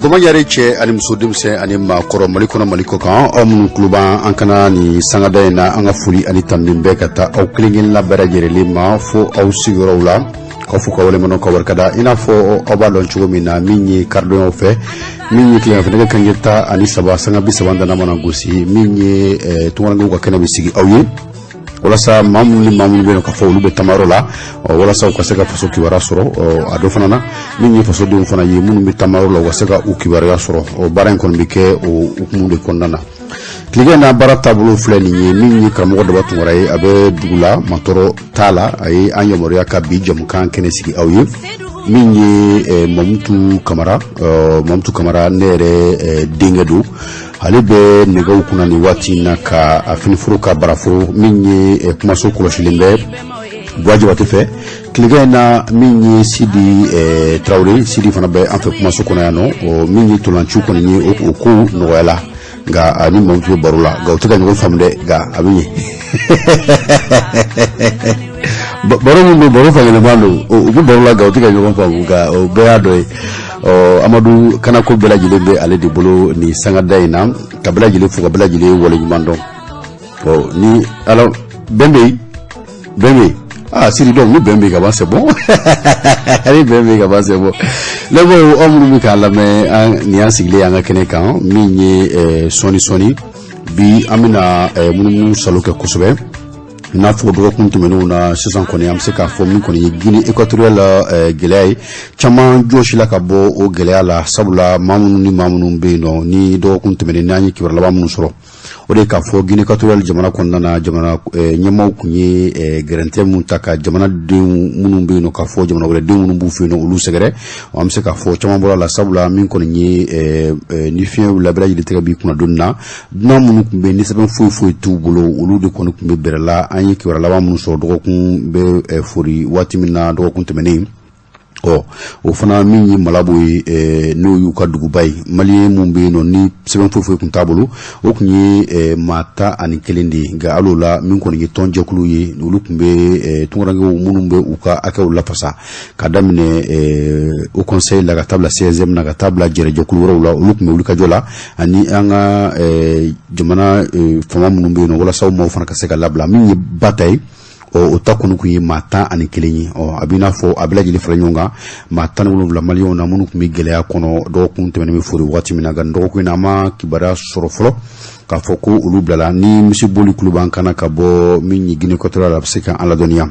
Bamaɲare cɛ ani muso, denmisɛn ani maakɔrɔ, Mali kɔnɔ, Mali kɔ kan, aw minnu tulo b'an an kana ni sangada in na, an ka foli ani tanuni bɛɛ ka taa aw kelen kelenna bɛɛ lajɛlen ma fo aw sigiyɔrɔw la, k'aw fo ka waleɲuman ka barikada. I n'a fɔ aw b'a dɔn cogo min na, min ye karidonyaw fɛ, min ye tileganfɛ nɛgɛ kanɲɛ 13 sanga 30 dana mana gosi, min ye tunkarankew ka kɛnɛ bɛ sigi aw ye, walasa maa minnu ni maa minnu bɛ yen k'a fɔ olu bɛ taamayɔrɔ la, walasa u ka se ka faso kibaruya sɔrɔ. A dɔ fana na, min ye fasodenw fana ye minnu bɛ taamayɔrɔ la, u ka se ka u kibaruya sɔrɔ. Baara in kɔni bɛ kɛ o hukumu de kɔnɔna na. Tilegan n'a baara taabolo filɛ nin ye. Min ye karamɔgɔ Daba Tunkara ye, a bɛ dugu la, matɔrɔ t'a la, a ye an yamaruya ka bi jamukan kɛnɛ sigi aw ye. Min ye Mamutu Kamara, Mamutu Kamara, ne yɛrɛ denkɛ don, ale bɛ nɛgɛw kunna nin waati in na ka a finiforo ka baraforo. Min ye kumaso kɔlɔsilen bɛ Buwa Jabate fɛ tilegan in na. Min ye Sidi Tarawele, Sidi fana bɛ an fɛ kumaso kɔnɔ yan nɔ. Min ye tolanciw kɔni ye, o ko nɔgɔyala, nka a ni Mamutu bɛ baro la, nka u tɛ ka ɲɔgɔn faamu dɛ, nka a bɛ ɲɛ. Baro min don, baro fankelen don, u bɛ baro la, nka u tɛ ka ɲɔgɔn faamu, nka o bɛɛ y'a dɔ ye. Ɔ Amadu Kanako bɛɛ lajɛlen bɛ ale de bolo nin sangada in na, ka bɛɛ lajɛlen fo, ka bɛɛ lajɛlen waleɲuman dɔn. Ɔ ni ala bɛn bɛ yen, bɛn bɛ yen. Ah Sidi, donc ni bɛn bɛ yen ka ban, c'est bon, ni bɛn bɛ yen ka ban, c'est bon. Ne ko aw minnu bɛ k'a lamɛn, nin y'an sigilen an ka kɛnɛ kan, min ye sɔɔni sɔɔni bi, an bɛna munumunu salo kɛ kosɛbɛ i n'a fɔ dɔgɔkun tɛmɛnenw na. Sisan kɔni, an bɛ se k'a fɔ min kɔni ye Guinée équatoriale gɛlɛya ye, caman jɔsila ka bɔ o gɛlɛya la, sabula maa minnu ni maa minnu bɛ yen nɔ, ni dɔgɔkun tɛmɛnen n'an ye kibaruya laban minnu sɔrɔ, o de ye k'a fɔ Guinée équatoriale jamana kɔnɔna na, jamana ɲɛmaaw tun ye gɛrɛntɛ mun ta ka jamanadenw minnu bɛ yen nɔ, k'a fɔ jamana wɛrɛ den minnu b'u fɛ yen nɔ, olu sɛgɛrɛ. An bɛ se k'a fɔ caman bɔra la, sabula min kɔni ye ni fiɲɛ wulila, bɛɛ lajɛlen tɛgɛ b'i kunna donni na. Dunan minnu tun bɛ yen ni sɛbɛn foyi foyi t'u bolo, olu de kɔni tun bɛ bɛrɛ la. An ye kibaruya laban minnu sɔrɔ dɔgɔkun bɛ fori waati min na, dɔgɔkun tɛmɛnen, ɔ o fana min ye Malabo ye, n'o y'u ka duguba ye, malien mun bɛ yen nɔ ni sɛbɛn foyi foyi tun t'a bolo, o tun ye maa 11 de ye. Nka hali o la, min kɔni ye tɔnjɛkulu ye, olu tun bɛ tunkarankew minnu bɛ u ka hakɛw lafasa, ka daminɛ haut conseil la ka taa bila CSM na, ka taa bila jɛrɛjɛkulu wɛrɛw la, olu tun bɛ wulikajɔ la, ani an ka jamana fama minnu bɛ yen nɔ, walasa u maaw fana ka se ka labila. Min ye ba ta ye, ɔ o ta kɔni tun ye maa 11 ye. Ɔ a b'i n'a fɔ a bɛɛ lajɛlen fara ɲɔgɔn kan, maa 17 malienw na minnu tun bɛ gɛlɛya kɔnɔ dɔgɔkun tɛmɛnen bɛ fori waati min na. Nka dɔgɔkun in na, an ma kibaruya sɔrɔ fɔlɔ k'a fɔ ko olu bilala. Ni misiboli kulu b'an kana ka bɔ min ye Guinée équatoriale, a bɛ se ka an ladɔnniya.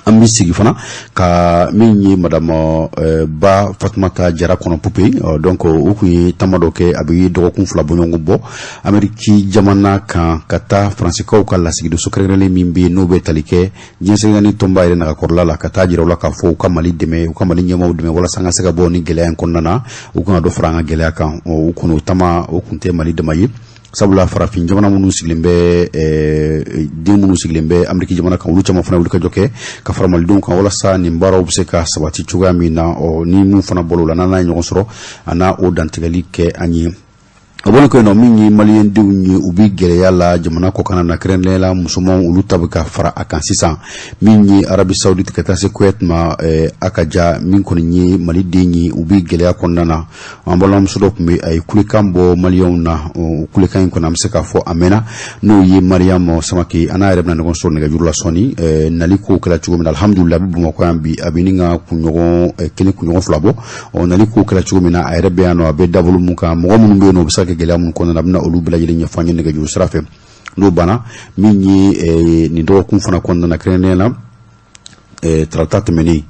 An bɛ sigi fana ka min ye madame Ba Fatumata Jara kɔnɔ Pupe, donc o tun ye taama dɔ kɛ, a bɛ dɔgɔkun 2 bɔɲɔgɔnko bɔ, Ameriki jamana kan, ka taa Faransikaw ka lasigidenso kɛrɛnkɛrɛnnen min bɛ yen, n'o bɛ tali kɛ diɲɛ seleke tɔnba yɛrɛ nagakɔrɔla la, ka taa jira u la k'a fɔ u ka Mali dɛmɛ, u ka Mali ɲɛmaaw dɛmɛ, walasa an ka se ka bɔ ni gɛlɛya in kɔnɔna na, u kana dɔ fara an ka gɛlɛya kan. O kɔni, o taama o tun tɛ Mali dama ye, sabula farafin jamana minnu sigilen bɛ, den minnu sigilen bɛ Ameriki jamana kan, olu caman fana wuli ka jɔ kɛ ka fara malidenw kan, walasa nin baaraw bɛ se ka sabati cogoya min na. Ɔ ni mun fana bɔra o la, n'an ye ɲɔgɔn sɔrɔ, a n'a o dantigɛli kɛ an ye. O bɔlen kɔ yen nɔ, min ye maliendenw ye, u bɛ gɛlɛya la jamana kɔkan na, kɛrɛnkɛrɛnnenya la musomanw, olu ta bɛ ka fara a kan sisan. Min ye Arabie Saoudite ka taa se Kuwait ma, a ka ja min kɔni ye maliden ye, u bɛ gɛlɛya kɔnɔna na. An balimamuso dɔ tun bɛ, a ye kulekan bɔ malienw na. O kulekan in kɔni, an bɛ se k'a fɔ a mɛnna, n'o ye Mariam Samake. An n'a yɛrɛ bɛna ɲɔgɔn sɔrɔ nɛgɛjuru la sɔɔni. Nali kow kɛra cogo min na, alhamdulilah, a bɛ Bamakɔ yan bi, a bɛ ni ka kunɲɔgɔn kelen, kunɲɔgɔn 2 bɔ. Ɔ nali kow kɛra cogo min na, a yɛrɛ bɛ yan nɔ, a bɛ dabolo mun kan, mɔgɔ minnu bɛ yen nɔ, u bɛ se ka kɛ gɛlɛya minnu kɔnɔna na, a bɛna olu bɛɛ lajɛlen ɲɛfɔ an ye nɛgɛjuru sira fɛ. N'o banna, min ye nin dɔgɔkun fana kɔnɔna na, kɛrɛnkɛrɛnnenya la tarata tɛmɛnen,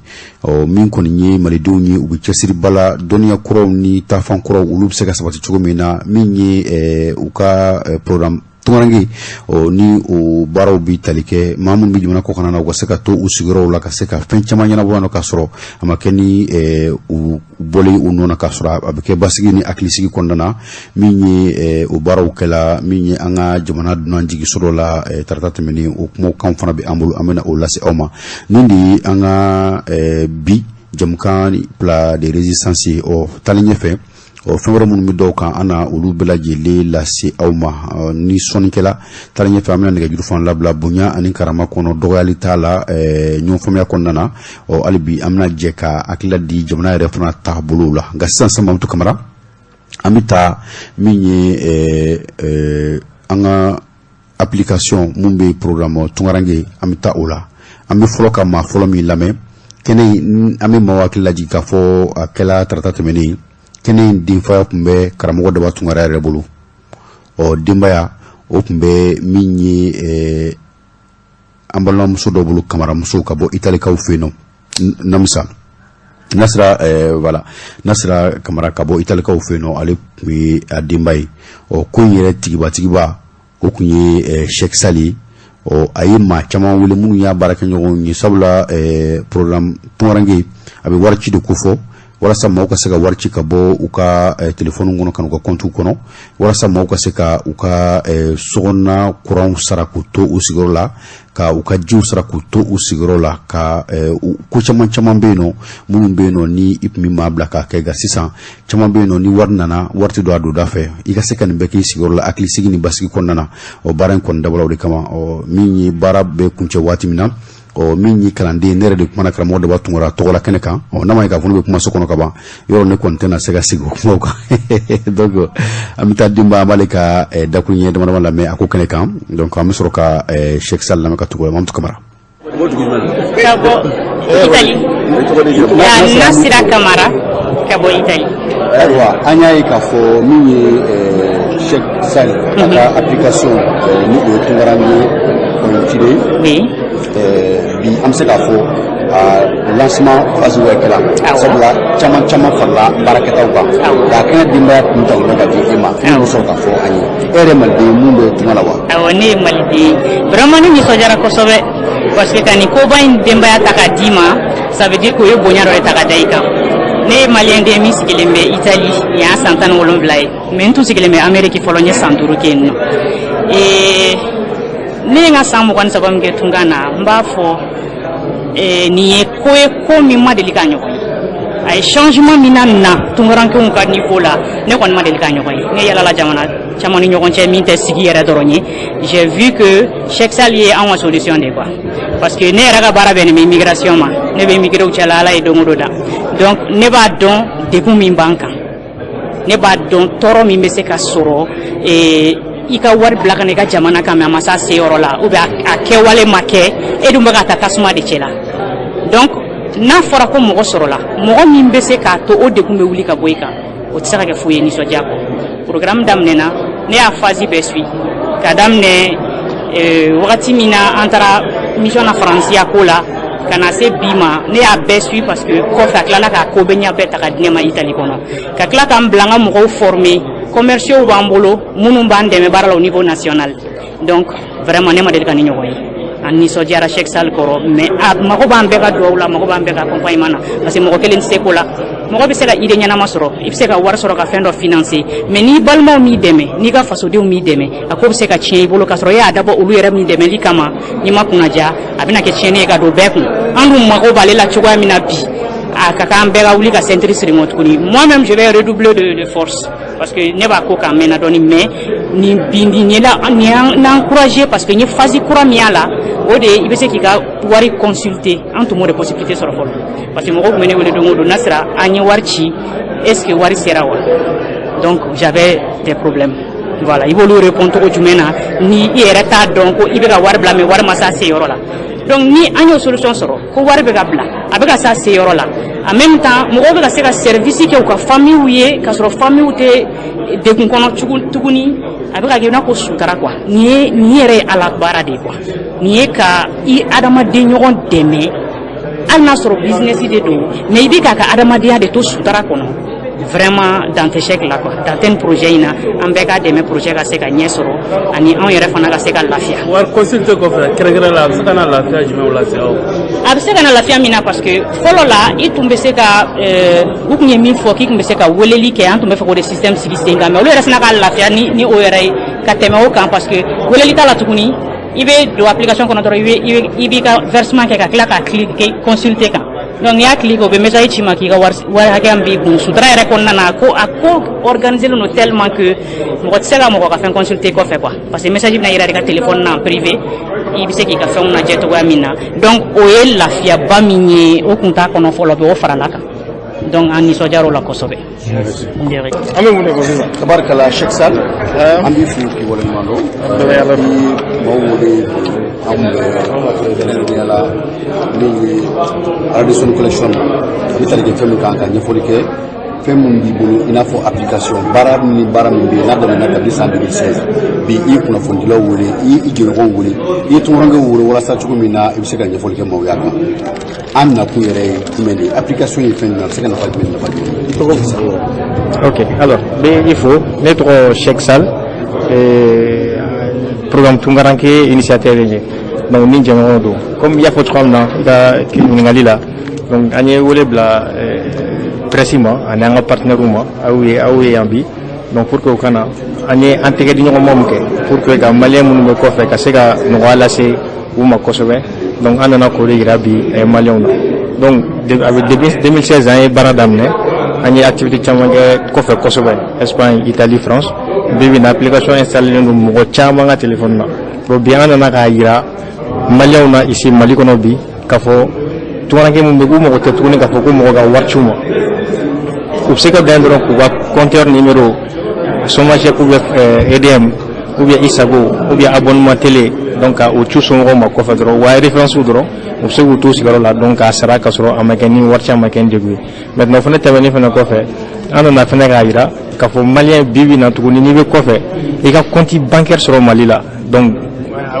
ɔ min kɔni ye malidenw ye, u bɛ cɛsiriba la, dɔnniya kuraw ni taafan kuraw, olu bɛ se ka sabati cogo min na. Min ye u ka programme tunkaranke, ɔ ni o baaraw bɛ tali kɛ maa minnu bɛ jamana kɔkan na, u ka se ka to u sigiyɔrɔw la, ka se ka fɛn caman ɲɛnabɔ yan nɔ, k'a sɔrɔ a ma kɛ ni u bɔlen u nɔ na, k'a sɔrɔ a bɛ kɛ basigi ni hakilisigi kɔnɔna na. Min ye o baaraw kɛla, min ye an ka jamana dunan jigiso dɔ la tarata tɛmɛnen, o kumakan fana bɛ an bolo, an bɛna o lase aw ma. Nin de ye an ka bi jamukan plat de résistance ye. Ɔ taalen ɲɛfɛ, ɔ fɛn wɛrɛ minnu bɛ dɔw kan, an na olu bɛɛ lajɛlen lase aw ma ni sɔnnikɛla. Taalen ɲɛfɛ, an bɛna nɛgɛjuru fana labila bonya ani karama kɔnɔ, dɔgɔyali t'a la, ɲɔgɔn faamuya kɔnɔna na. Ɔ hali bi, an bɛna jɛ ka hakilila di jamana yɛrɛ fana taabolo la. Nka sisan, Mamutu Kamara. An bɛ taa min ye an ka application mun bɛ programme Tunkaranke, an bɛ taa o la. An bɛ fɔlɔ ka maa fɔlɔ min lamɛn kɛnɛ in, an bɛ maaw hakili lajigin k'a fɔ a kɛla tarata tɛmɛnen, kɛnɛ in denfaya tun bɛ karamɔgɔ Daba Tunkara yɛrɛ bolo. Ɔ, denbaya o tun bɛ min ye an balimamuso dɔ bolo, Kamaramuso, ka bɔ Italikaw fɛ yen nɔ, Namisa Nasira, voilà, Nasira Kamara ka bɔ Italikaw fɛ yen nɔ, ale tun ye a denba ye. Ɔ, ko in yɛrɛ tigibatigiba, o tun ye Cheikh Sali. Ɔ, a ye maa caman wele minnu y'a baarakɛɲɔgɔnw ye, sabula programme Tunkaranke a bɛ wari ci de kofɔ walasa maaw ka se ka wari ci ka bɔ u ka telefɔni kɔnɔ ka n'u ka kɔntiw kɔnɔ, walasa maaw ka se ka u ka sokɔnɔna kuranw sara k'u to u sigiyɔrɔ la, ka u ka jiw sara k'u to u sigiyɔrɔ la, ka ko caman caman bɛ yen nɔ minnu bɛ yen nɔ ni i tun bɛ maa bila k'a kɛ. Nka sisan, caman bɛ yen nɔ, ni wari nana, wari tɛ don a donda fɛ. I ka se ka nin bɛɛ k'i sigiyɔrɔ la hakilisigi ni basigi kɔnɔna na. O baara in kɔni dabɔra o de kama. Ɔ, min ye baara bɛ kuncɛ waati min na, ɔ, min ye kalanden, ne yɛrɛ de kumana karamɔgɔ Daba Tunkara tɔgɔ la kɛnɛ kan. Ɔ, n'a ma ye k'a fɔ ne bɛ kuma so kɔnɔ ka ban yɔrɔ, ne kɔni tɛna se ka sigi o kumaw kan. Donc an bɛ taa denba, an b'ale ka dakuruɲɛ dama dama lamɛn a ko kɛnɛ kan. Donc an bɛ sɔrɔ ka Cheikh Sall lamɛn ka tugu Mamutu Kamara. Ka bɔ Italie. Nasira Kamara ka bɔ Italie. Ayiwa, an y'a ye k'a fɔ min ye Cheikh Sall a ka application ni o ye Tunkaranke kɔnɔtire, bi an bɛ se k'a fɔ a lancement phase wɛrɛ kɛla, sabula caman caman farala baarakɛtaw kan, nka kɛnɛ denbaya kun talen bɛ ka di e ma. E bɛ sɔrɔ k'a fɔ an ye, e yɛrɛ maliden mun bɛ tunga la wa? Awɔ, ne ye maliden ye. Vraiment, ne nisɔndiyara kosɛbɛ parce que ka nin koba in denbaya ta k'a d'i ma, ça veut dire k'o ye bonya dɔ de ta ka da i kan. Ne ye maliyɛn den min sigilen bɛ Italie, nin y'a san 17 ye, mais n tun sigilen bɛ Amérique fɔlɔ, n ye san 5 kɛ yen nɔ. Ne ye n ka san 23 min kɛ tunga na, n b'a fɔ nin ye ko ye, ko min ma deli ka ɲɔgɔn ye. A ye changement min na na tunkarankew ka niveau la, ne kɔni ma deli ka ɲɔgɔn ye. Ne yalala jamana caman ni ɲɔgɔn cɛ min tɛ sigi yɛrɛ dɔrɔn ye. J'ai vu que Cheikh Sall ye anw ka solution de quoi, parce que ne yɛrɛ ka baara bɛnnen bɛ immigration ma. Ne bɛ immigré cɛla, Ala ye don o don da. Donc ne b'a dɔn degun min b'an kan, ne b'a dɔn tɔɔrɔ min bɛ se ka sɔrɔ i ka wari bila ka na i ka jamana kan, mais a ma s'a seyɔrɔ la, ou bien a kɛwale ma kɛ, e dun bɛ ka taa tasuma de cɛ la. Donc n'a fɔra ko mɔgɔ sɔrɔla, mɔgɔ min bɛ se k'a to o degun bɛ wuli ka bɔ i kan, o tɛ se ka kɛ foyi ye nisɔndiya kɔ. Programme daminɛna, ne y'a phase bɛɛ suit ka daminɛ wagati min na an taara mission na Faransiya ko la ka na se bi ma, ne y'a bɛɛ suit parce que kɔfɛ a tilala k'a ko bɛɛ ɲɛ bɛɛ ta ka di ne ma Italie kɔnɔ, ka tila k'an bila n ka mɔgɔw former. Commerciaux b'an bolo minnu b'an dɛmɛ baara la au niveau national. Donc vraiment, ne ma deli ka ni ɲɔgɔn ye. An nisɔndiyara Cheikh Sall kɔrɔ, mais a mago b'an bɛɛ ka duwawu la, mago b'an bɛɛ ka accompagnement na, parce que mɔgɔ kelen tɛ se ko la. Mɔgɔ bɛ se ka idée ɲɛnama sɔrɔ, i bɛ se ka wari sɔrɔ ka fɛn dɔ financer, mais n'i balimaw m'i dɛmɛ, n'i ka fasodenw m'i dɛmɛ, a ko bɛ se ka tiɲɛ i bolo, k'a sɔrɔ e y'a dabɔ olu yɛrɛ min dɛmɛli kama. N'i ma kunnaja, a bɛna kɛ tiɲɛni ye ka don bɛɛ kun. An dun mago b'ale la cogoya min na bi, a ka kan bɛɛ ka wuli ka ceinture siri ŋɔ tuguni. Moi-même, je vais redoubler de force parce que ne b'a ko k'an mɛnna dɔɔni, mais nin bi nin ye la, nin y'an encouragé parce que n ye phase kura min y'a la, o de ye i bɛ se k'i ka wari consulter. An tun m'o de possibilité sɔrɔ fɔlɔ, parce que mɔgɔw tun bɛ ne wele don o don: Nasira, an ye wari ci, est ce que wari sera wa? Donc j'avais des problèmes. Voilà, i b'olu répond cogo jumɛn na ni i yɛrɛ t'a dɔn ko i bɛ ka wari bila, mais wari ma s'a seyɔrɔ la? Donc ni an y'o solution sɔrɔ ko wari bɛ ka bila, a bɛ ka s'a seyɔrɔ la, en même temps mɔgɔw bɛ ka se ka service kɛ u ka famille ye k'a sɔrɔ famille tɛ degun kɔnɔ tuguni, a bɛ ka kɛ i n'a fɔ sutara quoi. Nin ye, nin yɛrɛ ye Ala baara de ye quoi. Nin ye ka i adamaden ɲɔgɔn dɛmɛ, hali n'a sɔrɔ business de don, mais i bɛ k'a ka adamadenya de to sutara kɔnɔ. Vraiment, dans tes chèques là quoi, dans tes projet in na, an bɛɛ ka dɛmɛ projet ka se ka ɲɛ sɔrɔ, ani anw yɛrɛ fana ka se ka lafiya. Wari consulter kɔfɛ, kɛrɛnkɛrɛn la, a bɛ se ka na lafiya jumɛnw lase aw? A bɛ se ka na lafiya min na, parce que fɔlɔ la, i tun bɛ se ka u tun ye min fɔ k'i tun bɛ se ka weleli kɛ, an tun bɛ fɛ k'o de système sigi sen kan, mais olu yɛrɛ sina ka lafiya ni o yɛrɛ ye ka tɛmɛ o kan, parce que weleli t'a la tuguni. I bɛ don application kɔnɔ dɔrɔn, i b'i ka versement kɛ ka tila ka cliquer consulter kan. Donc n'i y'a cliquer, o bɛ message ci ma k'i ka wari hakɛya min b'i kun. Sutura yɛrɛ kɔnɔna na, ko a ko organisé don tellement que mɔgɔ tɛ se ka mɔgɔ ka fɛn consulter kɔfɛ quoi, parce que message bɛna yira i ka téléphone na en privé, i bɛ se k'i ka fɛnw lajɛ cogoya min na. Donc o ye lafiyaba min ye, o kun t'a kɔnɔ fɔlɔ, bɛ o farala kan. Donc an nisɔndiyara o la kosɛbɛ. An bɛ mun de fɔ sisan? Tabarikala, Cheikh Sall, an b'i fo k'i waleɲuman dɔn. Ni maaw wele, an bɛ kɛrɛnkɛrɛnnenya la min ye Radisson Collection, a bɛ tali kɛ fɛn min kan, ka ɲɛfɔli kɛ fɛn min b'i bolo, i n'a fɔ application baara ni baara min bɛ yen n'a daminɛna kabini san 2016. Bi i ye kunnafonidilaw wele, i ye i jɛɲɔgɔnw wele, i ye tunkarankew wele, walasa cogo min na i bɛ se ka ɲɛfɔli kɛ maaw y'a kan. An nakun yɛrɛ ye jumɛn de ye? Application ye fɛn jumɛn? A bɛ se ka nafa jumɛn ni nafa jumɛn? I tɔgɔ fɔ. Ok, alors, n bɛ i fo. Ne tɔgɔ Cheikh Sall, programme Tunkaranke initiateur ye. Donc ni jɛɲɔgɔnw don. Comme i y'a fɔ cogoya min na i ka ɲininkali la, donc an ye wele bila presse ma ani an ka partenaires ma, aw ye yan bi. Donc pour que o kana an ye an tɛgɛ di ɲɔgɔn ma mun kɛ pour que ka maliyɛn minnu bɛ kɔfɛ ka se ka nɔgɔya lase u ma kosɛbɛ. Donc an nana k'o de yira bi maliyɛnw na. Donc a bɛ depuis 2016 an ye baara daminɛ, an ye activité caman kɛ kɔfɛ kosɛbɛ, Espagne, Italie, France. Bi bi in na, application installé don mɔgɔ caman ka téléphone na. Bon, bi an nana k'a yira maliyɛnw na ici Mali kɔnɔ bi k'a fɔ tunkaranke mun bɛ k'u mago tɛ tuguni k'a fɔ ko mɔgɔ ka wari ci u ma. U bɛ se ka dan dɔrɔn k'u ka compteur numéro Somagep ou bien EDM ou bien Isago ou bien abonnement télé, donc ka o ci somɔgɔw ma kɔfɛ dɔrɔn, u ka référence dɔrɔn, u bɛ se k'u to sigiyɔrɔ la, donc k'a sara ka sɔrɔ a ma kɛ ni wari ci, a ma kɛ ni degun ye. Maintenant, o fana tɛmɛnen fana kɔfɛ, an nana fana k'a yira k'a fɔ maliyɛn bi bi in na tuguni, n'i bɛ kɔfɛ, i ka compte bancaire sɔrɔ Mali la, donc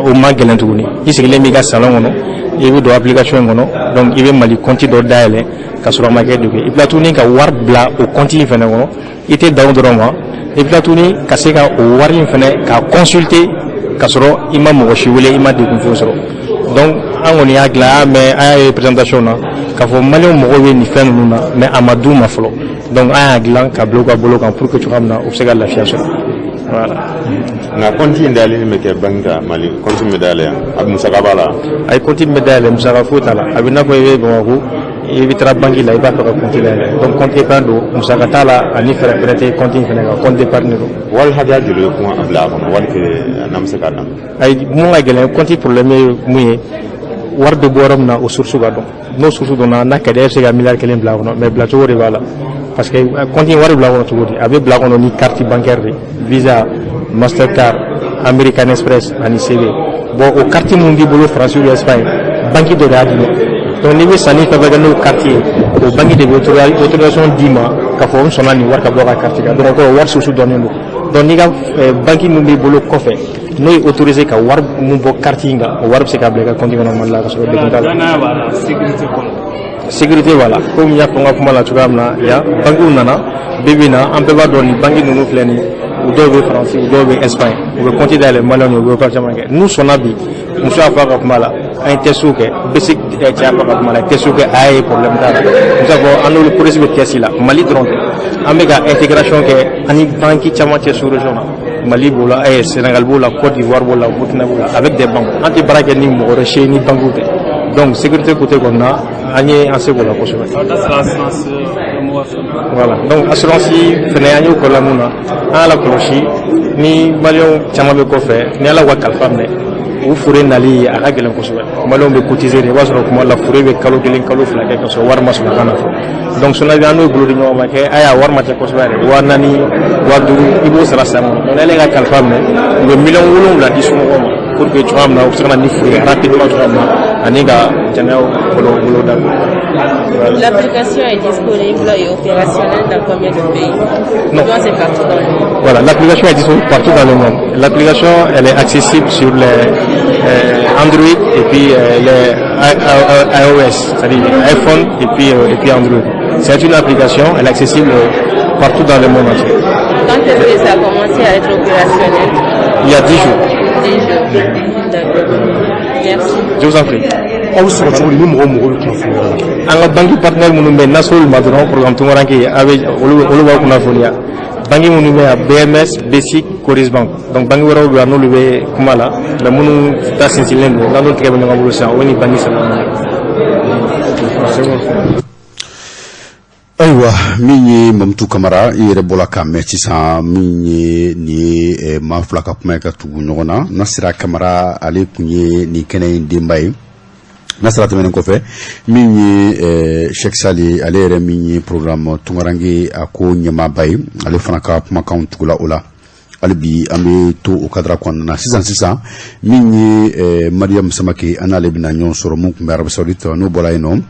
o ma gɛlɛn tuguni. I sigilen b'i ka salon kɔnɔ, i bɛ don application in kɔnɔ, donc i bɛ Mali compte dɔ dayɛlɛ ka sɔrɔ a ma kɛ degun ye. I bɛ tila tuguni ka wari bila o compte in fana kɔnɔ. I tɛ dan o dɔrɔn ma, i bɛ tila tuguni ka se ka o wari in fana k'a consulter ka sɔrɔ i ma mɔgɔ si wele, i ma degun foyi sɔrɔ. Donc an kɔni y'a dilan, an y'a mɛn, an y'a ye présentation na k'a fɔ maliyɛnw mago bɛ nin fɛn ninnu na, mais a ma d'u ma fɔlɔ. Donc an y'a dilan ka bila u ka bolo kan pour que cogoya min na u bɛ se ka lafiya sɔrɔ. Voilà. Nka compte in dayɛlɛli bɛ kɛ banque kan, Mali compte min bɛ dayɛlɛ yan, a musaka b'a la? A ye compte min bɛ dayɛlɛ, musaka foyi t'a la. A bɛ n'a fɔ i bɛ Bamakɔ, i bɛ taara banque la, i b'a fɛ ka compte dayɛlɛ. Donc compte épargne don, musaka t'a la, ani fɛɛrɛ fɛrɛ tɛ compte in fana kan, compte d'épargne don. Wari hakɛya joli ye kun a bila a kɔnɔ, wali n'an bɛ se k'a dɔn? Ayi, mun ka gɛlɛn, compte problème ye mun ye, wari bɛ bɔ yɔrɔ min na, o source ka dɔn. N'o source dɔnna, n'a ka di e bɛ se ka miliyari 1 bila a kɔnɔ, mais bilacogo de b'a la, parce que compte in wari bila a kɔnɔ cogo di? A bɛ bila a kɔnɔ ni carte bancaire de, Visa, Mastercard, American Express ani CB. Bon, o carte mun b'i bolo France ou Espagne, banque dɔ de y'a d'i ma. Donc n'i bɛ sanni fɛn fɛn kɛ n'o carte ye, o banque de bɛ autorisation d'i ma k'a fɔ n sɔnna nin wari ka bɔ ka carte kan. Donc o kɔrɔ, wari source dɔnnen don. Donc n'i ka banque mun b'i bolo kɔfɛ, n'o ye autorisé ka wari mun bɔ carte in kan, o wari bɛ se ka bila i ka compte kɔnɔ Mali la ka sɔrɔ degun t'a la. Danaya b'a la sécurité kɔnɔ? Sécurité b'a la. Komi n y'a fɔ n ka kuma la cogoya min na yan, banques nana bi bi in na, an bɛɛ b'a dɔn nin banque ninnu filɛ nin ye, u dɔw bɛ Faransi, u dɔw bɛ Espagne, u bɛ compte dayɛlɛ maliyɛnw ye, u bɛ ko caman kɛ. N'u sɔnna bi, muso y'a fɔ a ka kuma la, an ye test kɛ, basic cɛ y'a fɔ a ka kuma la, test kɛ, a y'a ye problème t'a la. Muso fɔ an n'olu police bɛ test la. Mali dɔrɔn tɛ, an bɛ ka intégration kɛ ani banque caman cɛ sous région na. Mali b'o la, Sénégal b'o la, Côte d'Ivoire b'o la, Burkina b'o la, avec des banques. An tɛ baara kɛ ni mɔgɔ wɛrɛ si ye ni banque tɛ. Donc sécurité côté kɔni na, an ye an se k'o la kosɛbɛ. Assurance mɔgɔ fɛn. Voilà, donc assurance fɛnɛ, an y'o kɔlɔn mun na, an y'a lakɔlɔsi ni maliyɛnw caman bɛ kɔfɛ, ni Ala ka kalifa minɛ u fure nali, a ka gɛlɛn kosɛbɛ. Maliyɛnw bɛ cotiser de, i b'a sɔrɔ kuma la fure bɛ kalo 1, kalo 2 kɛ ka sɔrɔ wari ma sɔrɔ a ka na fɔ. Donc SONAVIE, an n'o bolo di ɲɔgɔn ma kɛ, a y'a wari ma cɛ kosɛbɛ yɛrɛ, 4000, 5000, i b'o sara san kɔnɔ. Donc n'ale ka kalifa minɛ, u bɛ miliyɔn 7 di somɔgɔw ma pour que cogoya min na u bɛ se ka na ni fure rapidement cogoya min na ani ka jɛnɛyaw bolo bolo da. L'application est disponible et opérationnelle dans combien de pays? Non. C'est partout dans le monde? Voilà, l'application est disponible partout dans le monde. L'application, elle est accessible sur les Android et puis les iOS, c'est-à-dire iPhone et puis Android. C'est une application, elle est accessible partout dans le monde entier. Quand est-ce que ça a commencé à être opérationnel? Il y a 10 jours. 10 jours. D'accord. Merci. Je vous en prie. Aw sɔrɔ cogo di ni mɔgɔ mɔgɔ bɛ kunnafoniya la? An ka banque partenaire minnu bɛ yen, n'a sɔrɔ ma dɔrɔn, programme Tunkaranke a bɛ olu b'aw kunnafoniya. Banque minnu bɛ yan, BMS, BSIC, Coris Bank. Donc banque wɛrɛw bɛ yan, n'olu bɛ kuma la, mais minnu ta sinsinlen don, n'an n'olu tigɛ bɛ ɲɔgɔn bolo sisan, o ye nin banque saba ninnu ye. Ayiwa, min ye Mamutu Kamara, i yɛrɛ bɔra k'a mɛn sisan, min ye nin ye maa fila ka kuma ye ka tugu ɲɔgɔn na. Nasira Kamara, ale tun ye nin kɛnɛ in denba ye. N'a sera tɛmɛnen kɔfɛ, min ye Cheikh Sall ye, ale yɛrɛ min ye programme Tungaranke a ko ɲɛmaaba ye, ale fana ka kumakanw tugula o la. Hali bi an bɛ to o cadre kɔnɔna na. Sisan sisan, min ye Mariam Samake, an n'ale bɛna ɲɔgɔn sɔrɔ, mun tun bɛ Arabie Saoudite. N'o bɔra yen nɔ,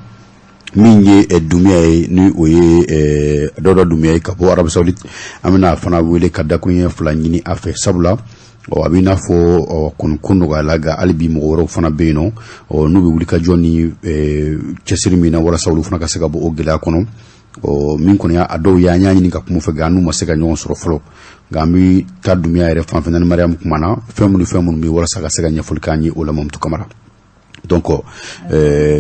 min ye Dunbiya ye, ni o ye Dawuda Dunbiya ye ka bɔ Arabie Saoudite, an bɛna fana wele ka dakuruɲɛ fila ɲini a fɛ, sabula ɔ a b'i n'a fɔ ɔ kɔni ko nɔgɔyala, nka hali bi mɔgɔ wɛrɛw fana bɛ yen nɔ, ɔ n'u bɛ wuli ka jɔ ni cɛsiri min na walasa olu fana ka se ka bɔ o gɛlɛya kɔnɔ. Ɔ min kɔni y'a dɔw ye, an y'a ɲini ka kuma u fɛ, nka an n'u ma se ka ɲɔgɔn sɔrɔ fɔlɔ. Nka an bɛ taa Dunbiya yɛrɛ fan fɛ ni Mariam kumana fɛn minnu, fɛn minnu bɛ walasa ka se ka ɲɛfɔli k'an ye o la, Mamutu Kamara. Donc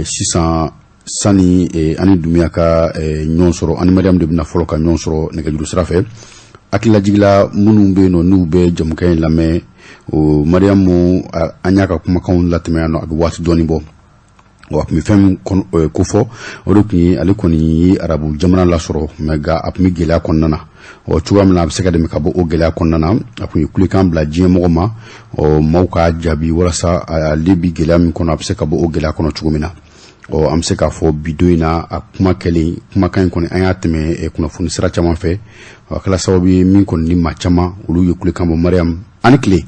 sisan, sani an ni Dunbiya ka ɲɔgɔn sɔrɔ, an ni Mariam de bɛna fɔlɔ ka ɲɔgɔn sɔrɔ nɛgɛjuru sira fɛ. Hakililajigila, minnu bɛ yen nɔ n'u bɛ jamukan in lamɛn, o Mariam, an y'a ka kumakanw latɛmɛ yan nɔ, a bɛ waati dɔɔni bɔ. A tun bɛ fɛn min kofɔ, o de tun ye ale kɔni ye arabu jamana lasɔrɔ, mais nka a tun bɛ gɛlɛya kɔnɔna na. Ɔ cogoya min na a bɛ se ka dɛmɛ ka bɔ o gɛlɛya kɔnɔna na, a tun ye kulekan bila diɲɛ mɔgɔ ma, ɔ maaw k'a jaabi walasa ale bɛ gɛlɛya min kɔnɔ, a bɛ se ka bɔ o gɛlɛya kɔnɔ cogo min na. Ɔ an bɛ se k'a fɔ bi don in na, a kuma kɛlen, kumakan in kɔni, an y'a tɛmɛ kunnafoni sira caman fɛ, a kɛra sababu ye min kɔni ni maa caman olu ye kulekan bɔ. Mariam, a ni tile,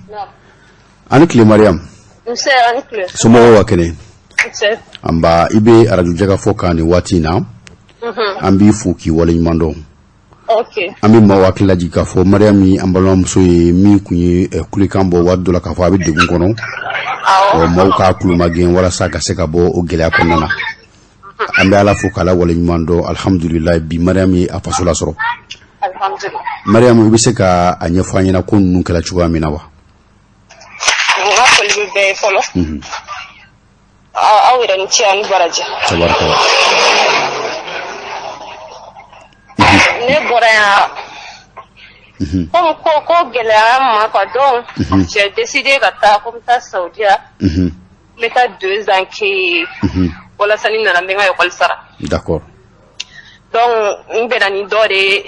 a ni tile Mariam. Nse, a ni tile. Somɔgɔw ka kɛnɛ? Nse. Nba, i bɛ arajo Jɛkafɔ kan nin waati in na. An b'i fo k'i waleɲuman dɔn. An bɛ maaw hakili lajigin k'a fɔ Mariam ye an balimamuso ye min tun ye kulekan bɔ waati dɔ la k'a fɔ a bɛ degun kɔnɔ, ɔ maaw k'a kulomagɛn walasa ka se ka bɔ o gɛlɛya kɔnɔna na. An bɛ Ala fo k'Ala waleɲuman dɔn, alihamudulilayi, bi Mariam ye a faso lasɔrɔ. Mariam, i bɛ se ka a ɲɛfɔ an ɲɛna ko ninnu kɛra cogoya min na wa? N ka foli bɛ bɛɛ ye fɔlɔ. Aw yɛrɛ ni ce, ani baraji. Tabarikala. Ne bɔra yan comme ko gɛlɛyara n ma quoi, donc j'ai décidé ka taa ko n bɛ taa Saudiya. N bɛ taa 2 ans kɛ yen walasa ni nana, n bɛ n ka école sara. Donc n bɛnna ni dɔ de ye,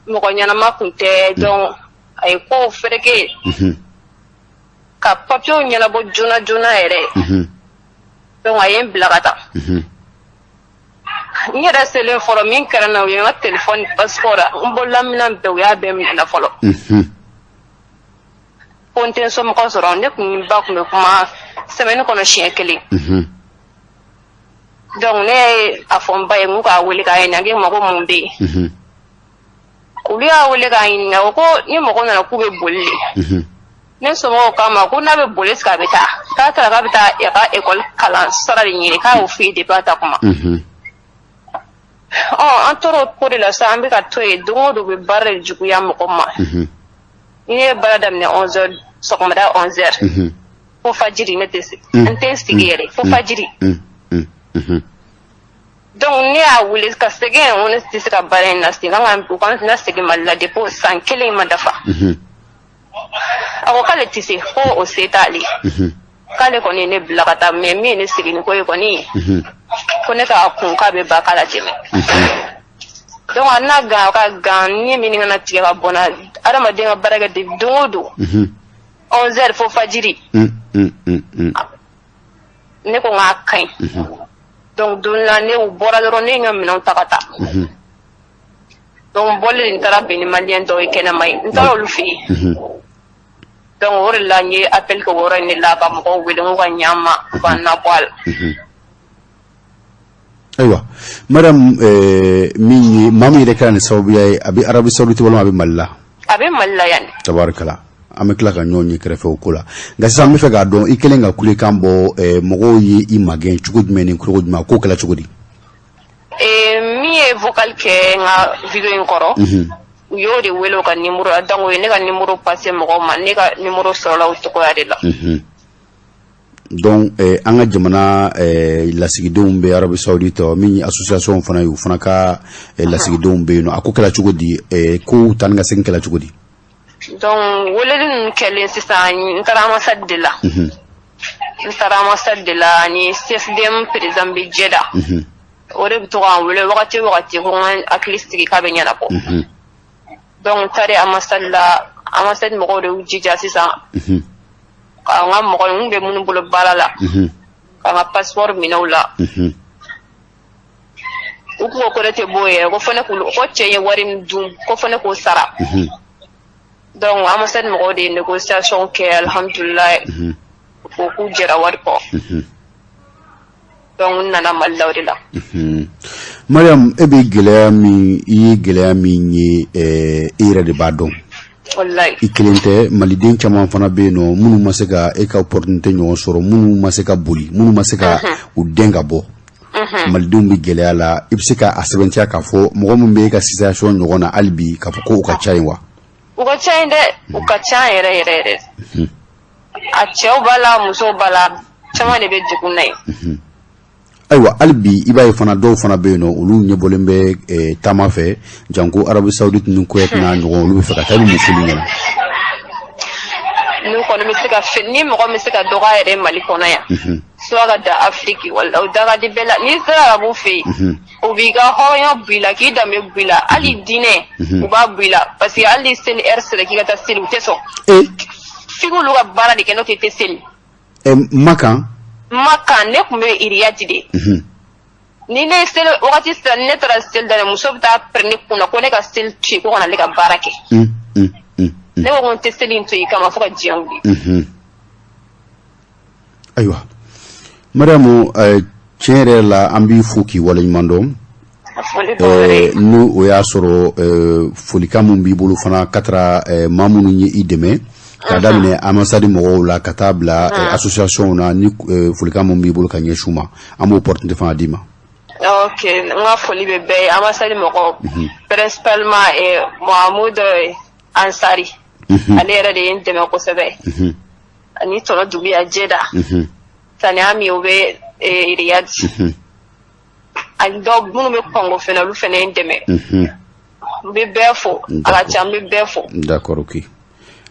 mɔgɔ ɲɛnama tun tɛ, donc a ye kow fereke ka papiyew ɲɛnabɔ joona joona yɛrɛ. Donc a ye n bila ka taa. N yɛrɛ selen fɔlɔ, min kɛra n na, u ye n ka téléphone, passeport, n bolola minɛn bɛɛ, u y'a bɛɛ minɛ n na fɔlɔ. Ko n tɛ n somɔgɔw sɔrɔ. Ne kun ni n ba tun bɛ kuma semaine kɔnɔ siɲɛ kelen. Donc ne ye a fɔ n ba ye, n ko k'a wele k'a ɲininka k'e ma ko mun bɛ yen. Olu y'a wele k'a ɲininka, o ko ni mɔgɔ nana k'u bɛ boli de. Ne somɔgɔw k'a ma ko n'a bɛ boli, est-ce que a bɛ taa? K'a taara k'a bɛ taa a ka école kalan sara de ɲini, k'a y'o f'i ye depuis a taa kuma. Ɔ an tora o ko de la sa, an bɛ ka to yen. Don o don u bɛ baara de juguya mɔgɔ ma. Ni ne ye baara daminɛ 11 heures sɔgɔmada, 11 heures fo fajiri, ne tɛ se, n tɛ sigi yɛrɛ fo fajiri. Donc ne y'a wele ka segin, ko ne tɛ se ka baara in lasegin, kan ka u ka na segin Mali la depuis o san kelen in ma dafa. A ko k'ale tɛ se, ko o se t'ale, k'ale kɔni ye ne bila ka taa, mais min ye ne segin ni ko ye kɔni, ko ne k'a kun k'a bɛ ba k'a la tɛmɛ. Donc a n'a gan ka gan ni min kana tigɛ ka bɔ n na, adamaden ka baara kɛ depuis don o don 11 heures fo fajiri. Ne ko n k'a ka ɲi. Donc don la, ne u bɔra dɔrɔn, ne ye n ka minɛnw ta ka taa. Donc n bɔlen, n taara bɛn ni malien dɔw ye kɛnɛma ye, n taara olu fɛ yen. Donc o de la n ye appel kɛ o yɔrɔ in de la ka mɔgɔw wele n ko ka ɲa n ma, u ka n nabɔ a la. Ayiwa Mariam, min ye maa min yɛrɛ kɛra nin sababuya ye, a bɛ Arabie Saoudite walima a bɛ Mali la? A bɛ Mali la yan. Tabarikala, an bɛ tila ka ɲɔgɔn ye kɛrɛfɛ o ko la. Nka sisan, an bɛ fɛ k'a dɔn, i kɛlen ka kulekan bɔ, mɔgɔw ye i magɛn cogo jumɛn ni cogo jumɛn? A ko kɛra cogo di? Min ye vocal kɛ n ka vidéo in kɔrɔ, u y'o de wele o ka numéro la. Donc o ye ne ka numéro passé mɔgɔw ma, ne ka numéro sɔrɔla o cogoya de la. Donc an ka jamana lasigidenw bɛ Arabie Saoudite, min ye association fana ye, u fana ka lasigidenw bɛ yen nɔ. A ko kɛra cogo di? Kow taa ni ka segin kɛra cogo di? Donc weleli ninnu kɛlen sisan, n taara ambassade de la. N taara ambassade de la ani CSDM président bɛ Jɛda. O de bɛ to k'an wele wagati o wagati ko n ka hakili sigi, k'a bɛ ɲɛnabɔ. Donc n taara ambassade la, ambassade mɔgɔw de y'u jija sisan ka n ka mɔgɔ n bɛ minnu bolo baara la. Ka n ka passeport minɛ u la. U kun ko ko ne tɛ bɔ yen, ko fo ne k'olu, ko cɛ ye wari min dun, ko fo ne k'o sara. Donc ambassade mɔgɔw de ye négociation kɛ, alhamdulilayi, u ko k'u jɛra wari kɔ. Donc n nana Mali la o de la. Mariam, e bɛ gɛlɛya min, i ye gɛlɛya min ye, e yɛrɛ de b'a dɔn. Wallahi. I kelen tɛ, maliden caman fana bɛ yen nɔ minnu ma se ka e ka opportunité ɲɔgɔn sɔrɔ, minnu ma se ka boli, minnu ma se ka u den ka bɔ. Malidenw bɛ gɛlɛya la. I bɛ se ka a sɛbɛntiya k'a fɔ mɔgɔ min bɛ e ka situation ɲɔgɔn na hali bi, k'a fɔ ko u ka ca yen wa? U ka ca yen dɛ, u ka ca yɛrɛ yɛrɛ yɛrɛ. A cɛw b'a la, musow b'a la, caman de bɛ degun na yen. Ayiwa, hali bi i b'a ye fana, dɔw fana bɛ yen nɔ, olu ɲɛbɔlen bɛ taama fɛ, janko Arabie Saoudite ni Koweït n'a ɲɔgɔn, olu bɛ fɛ ka taa. I bɛ mun f'olu ɲɛna? N'u kɔni bɛ se ka fɛn ni mɔgɔ min bɛ se ka dɔgɔ a yɛrɛ ye Mali kɔnɔ yan, soit ka da Afiriki, wala o da ka di bɛɛ la. N'i sera arabu fɛ yen, u b'i ka hɔrɔnya bɔ i la, k'i danbe bɔ i la, hali diinɛ u b'a bɔ i la, parce que hali ni seli heure sera k'i ka taa seli, u tɛ sɔn. F'i k'olu ka baara de kɛ, n'o tɛ i tɛ seli. Makan? Makan, ne tun bɛ Iriyadi de. Ni ne seli wagati sera, ni ne taara seli daminɛ, muso bɛ taa pɛrɛn ne kunna ko ne ka seli to yen, ko kana ne ka baara kɛ. Ne ko n tɛ seli in to yen kama fo ka diɲɛ wuli. Ayiwa, Mariamu, tiɲɛ yɛrɛ la, an b'i fo k'i waleɲuman dɔn. N'o o y'a sɔrɔ folikan min b'i bolo fana ka taara maa minnu ye i dɛmɛ, ka daminɛ ambassade mɔgɔw la ka taa bila association na, ni folikan min b'i bolo ka ɲɛsin u ma, an b'o opportunité fana d'i ma. Ok, n ka foli bɛ bɛɛ ye, ambassade mɔgɔw, principalement Mohamed Ansari, ale yɛrɛ de ye n dɛmɛ kosɛbɛ, ani tɔnɔ Duguya Jɛda Sani Ami, o bɛ Riyad, ani dɔw minnu bɛ Kɔngo fɛnɛ, olu fɛnɛ ye n dɛmɛ. N bɛ bɛɛ fo, a ka ca, n bɛ bɛɛ fo. D'accord, ok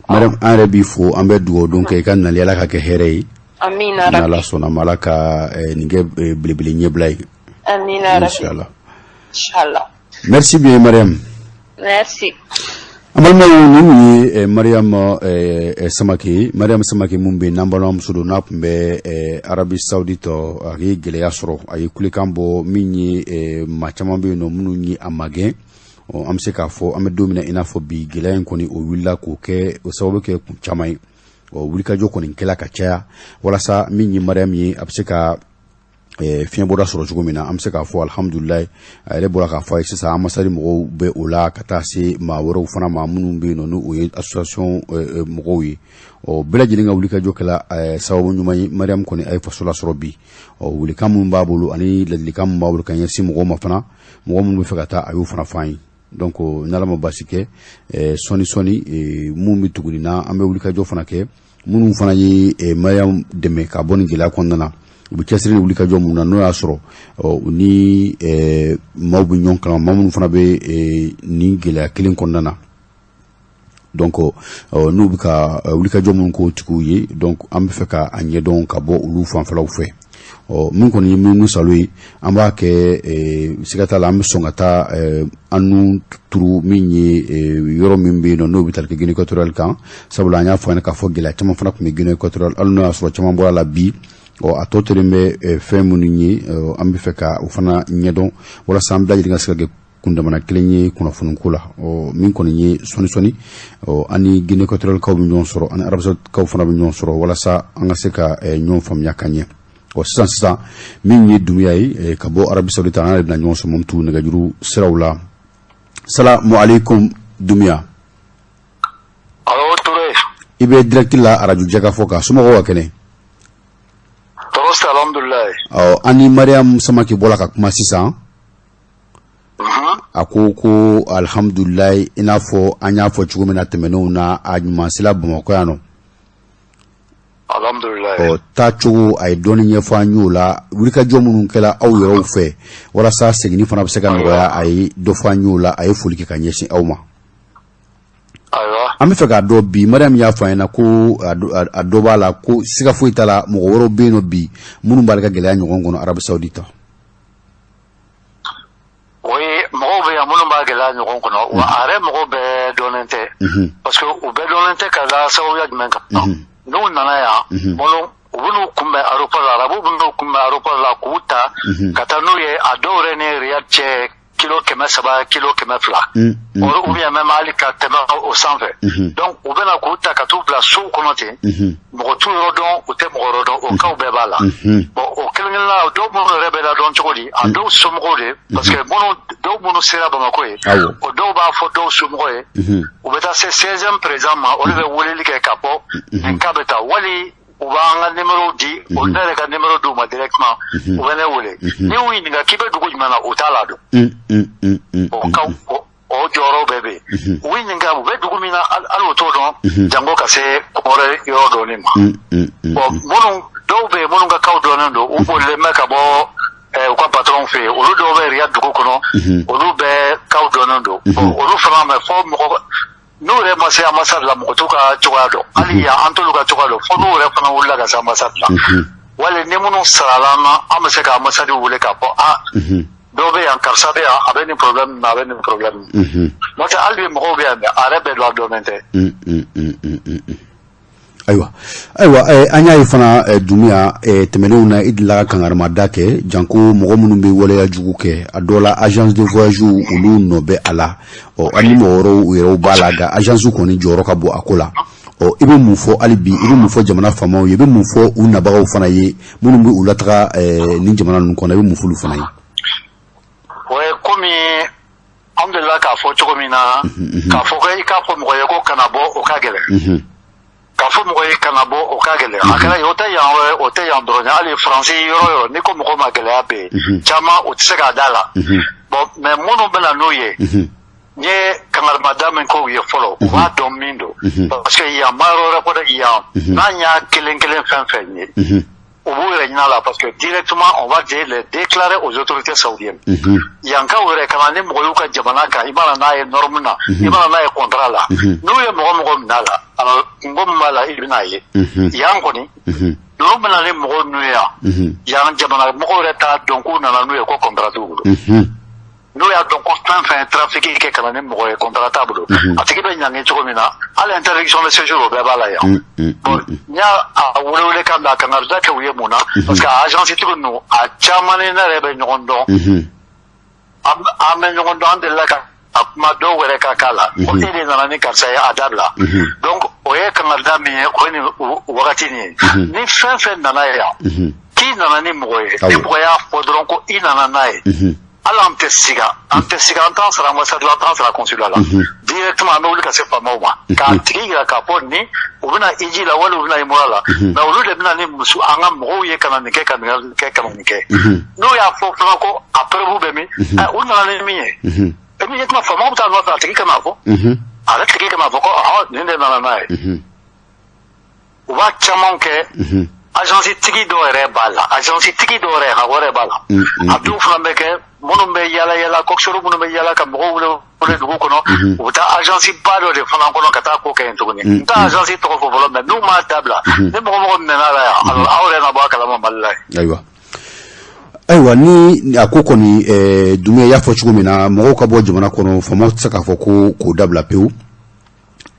Mariam, an yɛrɛ b'i fo, an bɛ dugawu don kɛ i ka nali, Ala ka kɛ hɛrɛ ye. Amina. Ni Ala sɔnna ma, Ala ka nin kɛ belebele ɲɛbila ye. Amina. Inchallah. Inchallah. Merci bien, Mariam. Merci. An balimaw, nin kun ye Mariam Samake, Mariam Samake mun bɛ n'an balimamuso don, n'a tun bɛ Arabie Saoudite, a ye gɛlɛya sɔrɔ, a ye kulekan bɔ min ye, maa caman bɛ yen nɔ minnu ye a magɛn. An bɛ se k'a fɔ an bɛ don min na i n'a fɔ bi, gɛlɛya in kɔni, o wulila k'o kɛ, o sababu kɛ kun caman ye. Ɔ, wulikajɔ kɔni kɛla ka caya walasa min ye Mariam ye, a bɛ se ka fiɲɛbɔda sɔrɔ cogo min na. An bɛ se k'a fɔ alihamudulilayi, a yɛrɛ bɔra k'a fɔ a ye sisan, ambassade mɔgɔw bɛ o la, ka taa se maa wɛrɛw fana ma minnu bɛ yen nɔ, n'o ye association mɔgɔw ye. Ɔ, bɛɛ lajɛlen ka wulikajɔ kɛla sababu ɲuman ye, Mariam kɔni a ye faso lasɔrɔ bi. Ɔ, welekan minnu b'a bolo ani ladilikan min b'a bolo ka ɲɛsin mɔgɔw ma fana, mɔgɔ minnu bɛ fɛ ka taa, a y'o fana fɔ an ye. Donc n'Ala ma basi kɛ, sɔɔni sɔɔni mun bɛ tugu nin na, an bɛ wulikajɔ fana kɛ, minnu fana ye Mariam dɛmɛ ka bɔ nin gɛlɛya kɔnɔna na, u bɛ cɛsiri ni wulikajɔ mun na, n'o y'a sɔrɔ u ni maaw bɛ ɲɔgɔn kalama, maa minnu fana bɛ nin gɛlɛya kelen kɔnɔna na. Donc n'u bɛ ka wulikajɔ minnu k'o tigiw ye, donc an bɛ fɛ ka a ɲɛdɔn ka bɔ olu fanfɛlaw fɛ. Ɔ, min kɔni ye minnu salo ye, an b'a kɛ, siga t'a la, an bɛ sɔn ka taa an nun turu min ye yɔrɔ min bɛ yen nɔ, n'o bɛ tali kɛ Guinée équatoriale kan, sabula an y'a fɔ an ɲɛna k'a fɔ gɛlɛya caman fana tun bɛ Guinée équatoriale, hali n'o y'a sɔrɔ caman bɔra la bi. Ɔ, a tɔ tolen bɛ fɛn minnu ye, an bɛ fɛ ka o fana ɲɛdɔn walasa an bɛɛ lajɛlen ka se ka kɛ kundamana kelen ye kunnafoniko la. Ɔ, min kɔni ye sɔɔni sɔɔni, ɔ, an ni Guinée équatoriale kaw bɛ ɲɔgɔn sɔrɔ, ani Arabie Saoudite kaw fana bɛ ɲɔgɔn sɔrɔ, walasa an ka se ka ɲɔgɔn faamuya ka ɲɛ. Ɔ, sisan sisan, min ye Dumuya ye ka bɔ Arabie Saoudite, an yɛrɛ bɛna ɲɔgɔn sɔrɔ Mɔmutu nɛgɛjuru siraw la. Salamu aleykum, Dumuya. Allo, Touré. I bɛ direct la arajo Jɛkafɔ kan. Somɔgɔw ka kɛnɛ? Tɔɔrɔ tɛ, alhamdulilayi. Ɔ, an ni Mariam Samake bɔra ka kuma sisan. A ko ko alihamudulilayi, i n'a fɔ an y'a fɔ cogo min na tɛmɛnenw na, a ɲuman sera Bamakɔ yan nɔ. Alhamdulilayi. Ɔ, taacogo a ye dɔɔni ɲɛfɔ an y'o la, wulikajɔ minnu kɛra aw yɛrɛw fɛ walasa seginni fana bɛ se ka nɔgɔya, a ye dɔ fɔ an y'o la, a ye foli kɛ ka ɲɛsin aw ma. Ayiwa. An bɛ fɛ k'a dɔn bi, Mariam y'a fɔ an ɲɛna ko a dɔ b'a la ko siga foyi t'a la, mɔgɔ wɛrɛw bɛ yen nɔ bi minnu b'ale ka gɛlɛya ɲɔgɔn kɔnɔ Arabie Saoudite. Oui, mɔgɔw bɛ yan minnu b'a gɛlɛya ɲɔgɔn kɔnɔ, wa a yɛrɛ mɔgɔw bɛɛ dɔnnen tɛ. Parce que u bɛɛ dɔnnen tɛ ka da sababuya jumɛn kan? N'u nana yan, minnu U bɛn'u kunbɛn aéroport la, arabuw bɛn'u kunbɛn aéroport la k'u ta ka taa n'u ye. A dɔw yɛrɛ ni Riyad cɛ kilo 300, kilo 200, ou bien même hali ka tɛmɛ o sanfɛ. Donc u bɛna k'u ta ka t'u bila sow kɔnɔ ten, mɔgɔ t'u yɔrɔ dɔn, u tɛ mɔgɔ yɔrɔ dɔn. O cas bɛɛ b'a la. Bon, o kelen kelenna, dɔw minnu yɛrɛ bɛ ladɔn cogo di? A dɔw somɔgɔw de, parce que minnu dɔw minnu sera Bamakɔ ye, o dɔw b'a fɔ dɔw somɔgɔ ye. U bɛ taa se 16e président ma, olu bɛ weleli kɛ k'a fɔ nin cas bɛ taa, wali u b'an ka numéro di, o ne yɛrɛ ka numéro d'u ma directement, u bɛ ne wele. N'i y'u ɲininka k'i bɛ dugu jumɛn na, u t'a ladɔn. O ka o jɔyɔrɔ bɛɛ bɛ yen. U bɛ ɲininka u bɛ dugu min na, hali o t'o dɔn, jango ka se kɔrɔ yɔrɔ dɔɔni ma. Bon, minnu dɔw bɛ yen, minnu ka cas dɔnnen don, u bolilen bɛ ka bɔ u ka patron fɛ yen, olu dɔw bɛ Riyad dugu kɔnɔ, olu bɛɛ cas dɔnnen don. Bon, olu fana mɛ fɔ mɔgɔ n'u yɛrɛ ma se ambassade la, mɔgɔ t'u ka cogoya dɔn. Hali yan, an t'olu ka cogoya dɔn fo n'u yɛrɛ fana wulila ka se ambassade la. Wali ni minnu sarala an na, an bɛ se ka ambassade wele k'a fɔ: a dɔw bɛ yan, karisa bɛ yan, a bɛ nin problème na, a bɛ nin problème. N'o tɛ, hali bi mɔgɔw bɛ yan, mais a yɛrɛ bɛɛ ladɔnnen tɛ. Ayiwa, an y'a ye fana, Dunbiya, tɛmɛnenw na, i delila ka kangarimada kɛ janko mɔgɔ minnu bɛ waleya jugu kɛ. A dɔw la, agence de voyage, olu nɔ bɛ a la. Ɔ, hali ni mɔgɔ wɛrɛw u yɛrɛw b'a la, nka agence kɔni jɔyɔrɔ ka bon a ko la. Ɔ, i bɛ mun fɔ hali bi? I bɛ mun fɔ jamana faamaw ye? I bɛ mun fɔ u nabagaw fana ye, minnu bɛ u lataga nin jamana ninnu kɔnɔ? I bɛ mun f'olu fana ye? O ye komi an delila k'a fɔ cogo min na, k'a fɔ ko i k'a fɔ mɔgɔ ye ko kana bɔ, o ka gɛlɛn. K'a fɔ mɔgɔ ye kana bɔ, o ka gɛlɛn. A kɛra o tɛ yan, o tɛ yan dɔrɔn ye, hali Faransi yɔrɔ yɔrɔ, n'i ko mɔgɔ ma gɛlɛya bɛ yen, caman o tɛ se k'a da la. Bon, mais minnu bɛ na n'u ye, n ye kangarimada min k'u ye fɔlɔ, u b'a dɔn min don, parce que yan ma yɔrɔ wɛrɛ fɔ dɛ. Yan n'an y'a kelen kelen fɛn fɛn ye, u b'u yɛrɛ ɲina la, parce que directement on va les déclarer aux autorités saoudiennes. Yankaw yɛrɛ ka na ni mɔgɔ y'u ka jamana kan, i mana n'a ye norme na, i mana n'a ye contrat la, n'u ye mɔgɔ mɔgɔ minɛ a la, alors kungo min b'a la, i bɛn'a ye. Yan kɔni, ninnu bɛna ni mɔgɔ ninnu ye yan, yan jamana mɔgɔw yɛrɛ t'a dɔn k'u nana n'u ye ko contrat t'u bolo. N'u y'a dɔn ko fɛn fɛn ye trafic kɛ ka na ni mɔgɔ ye, contrat t'a bolo, a tigi bɛ ɲangi cogo min na, hali interdiction de séjour, o bɛɛ b'a la yan. Bon, n y'a a welewele kan da, kangarida kɛ u ye mun na? Parce que a agence tigi ninnu, a caman ni ne yɛrɛ bɛ ɲɔgɔn dɔn, an bɛ ɲɔgɔn dɔn, an delila ka a kuma dɔw yɛrɛ ka k'a la ko e de nana ni karisa ye, a dabila. Donc o ye kangarida min ye, o ye nin wagati nin ye. Ni fɛn fɛn nana yan k'i nana ni mɔgɔ ye, ni mɔgɔ y'a fɔ dɔrɔn ko i nana n'a ye, hali an tɛ siga, an tɛ siga, an t'an sara ambassade la, an t'an sara consulat la, directement an bɛ wuli ka se faamaw ma k'a tigi yira k'a fɔ ni u bɛna hiji la wali u bɛna imura la, mais olu de bɛna ni muso an ka mɔgɔw ye ka na nin kɛ, ka nin kɛ, ka nin kɛ. N'u y'a fɔ fana ko a preuve bɛ min, u nana ni min ye, e min ye kuma, faamaw bɛ taa nɔfɛ, a tigi kana fɔ, ale tigi kana fɔ ko nin de nana n'a ye. U b'a caman kɛ. Agence tigi dɔw yɛrɛ b'a la, agence tigi dɔw yɛrɛ a wɛrɛ b'a la. A dɔw fana bɛ kɛ minnu bɛ yala yala, coxeur minnu bɛ yala ka mɔgɔw wele wele dugu kɔnɔ, u bɛ taa agence ba dɔ de fana kɔnɔ ka taa ko kɛ yen tuguni. N t'a agence tɔgɔ fɔ fɔlɔ, mais n'u m'a dabila, ni mɔgɔ mɔgɔ minɛna la yan, alors aw yɛrɛ na bɔ a kalama Mali la yen. Ayiwa, ni a ko kɔni, Dunbiya y'a fɔ cogo min na, mɔgɔw ka bɔ jamana kɔnɔ, faamaw tɛ se k'a fɔ ko k'o dabila pewu.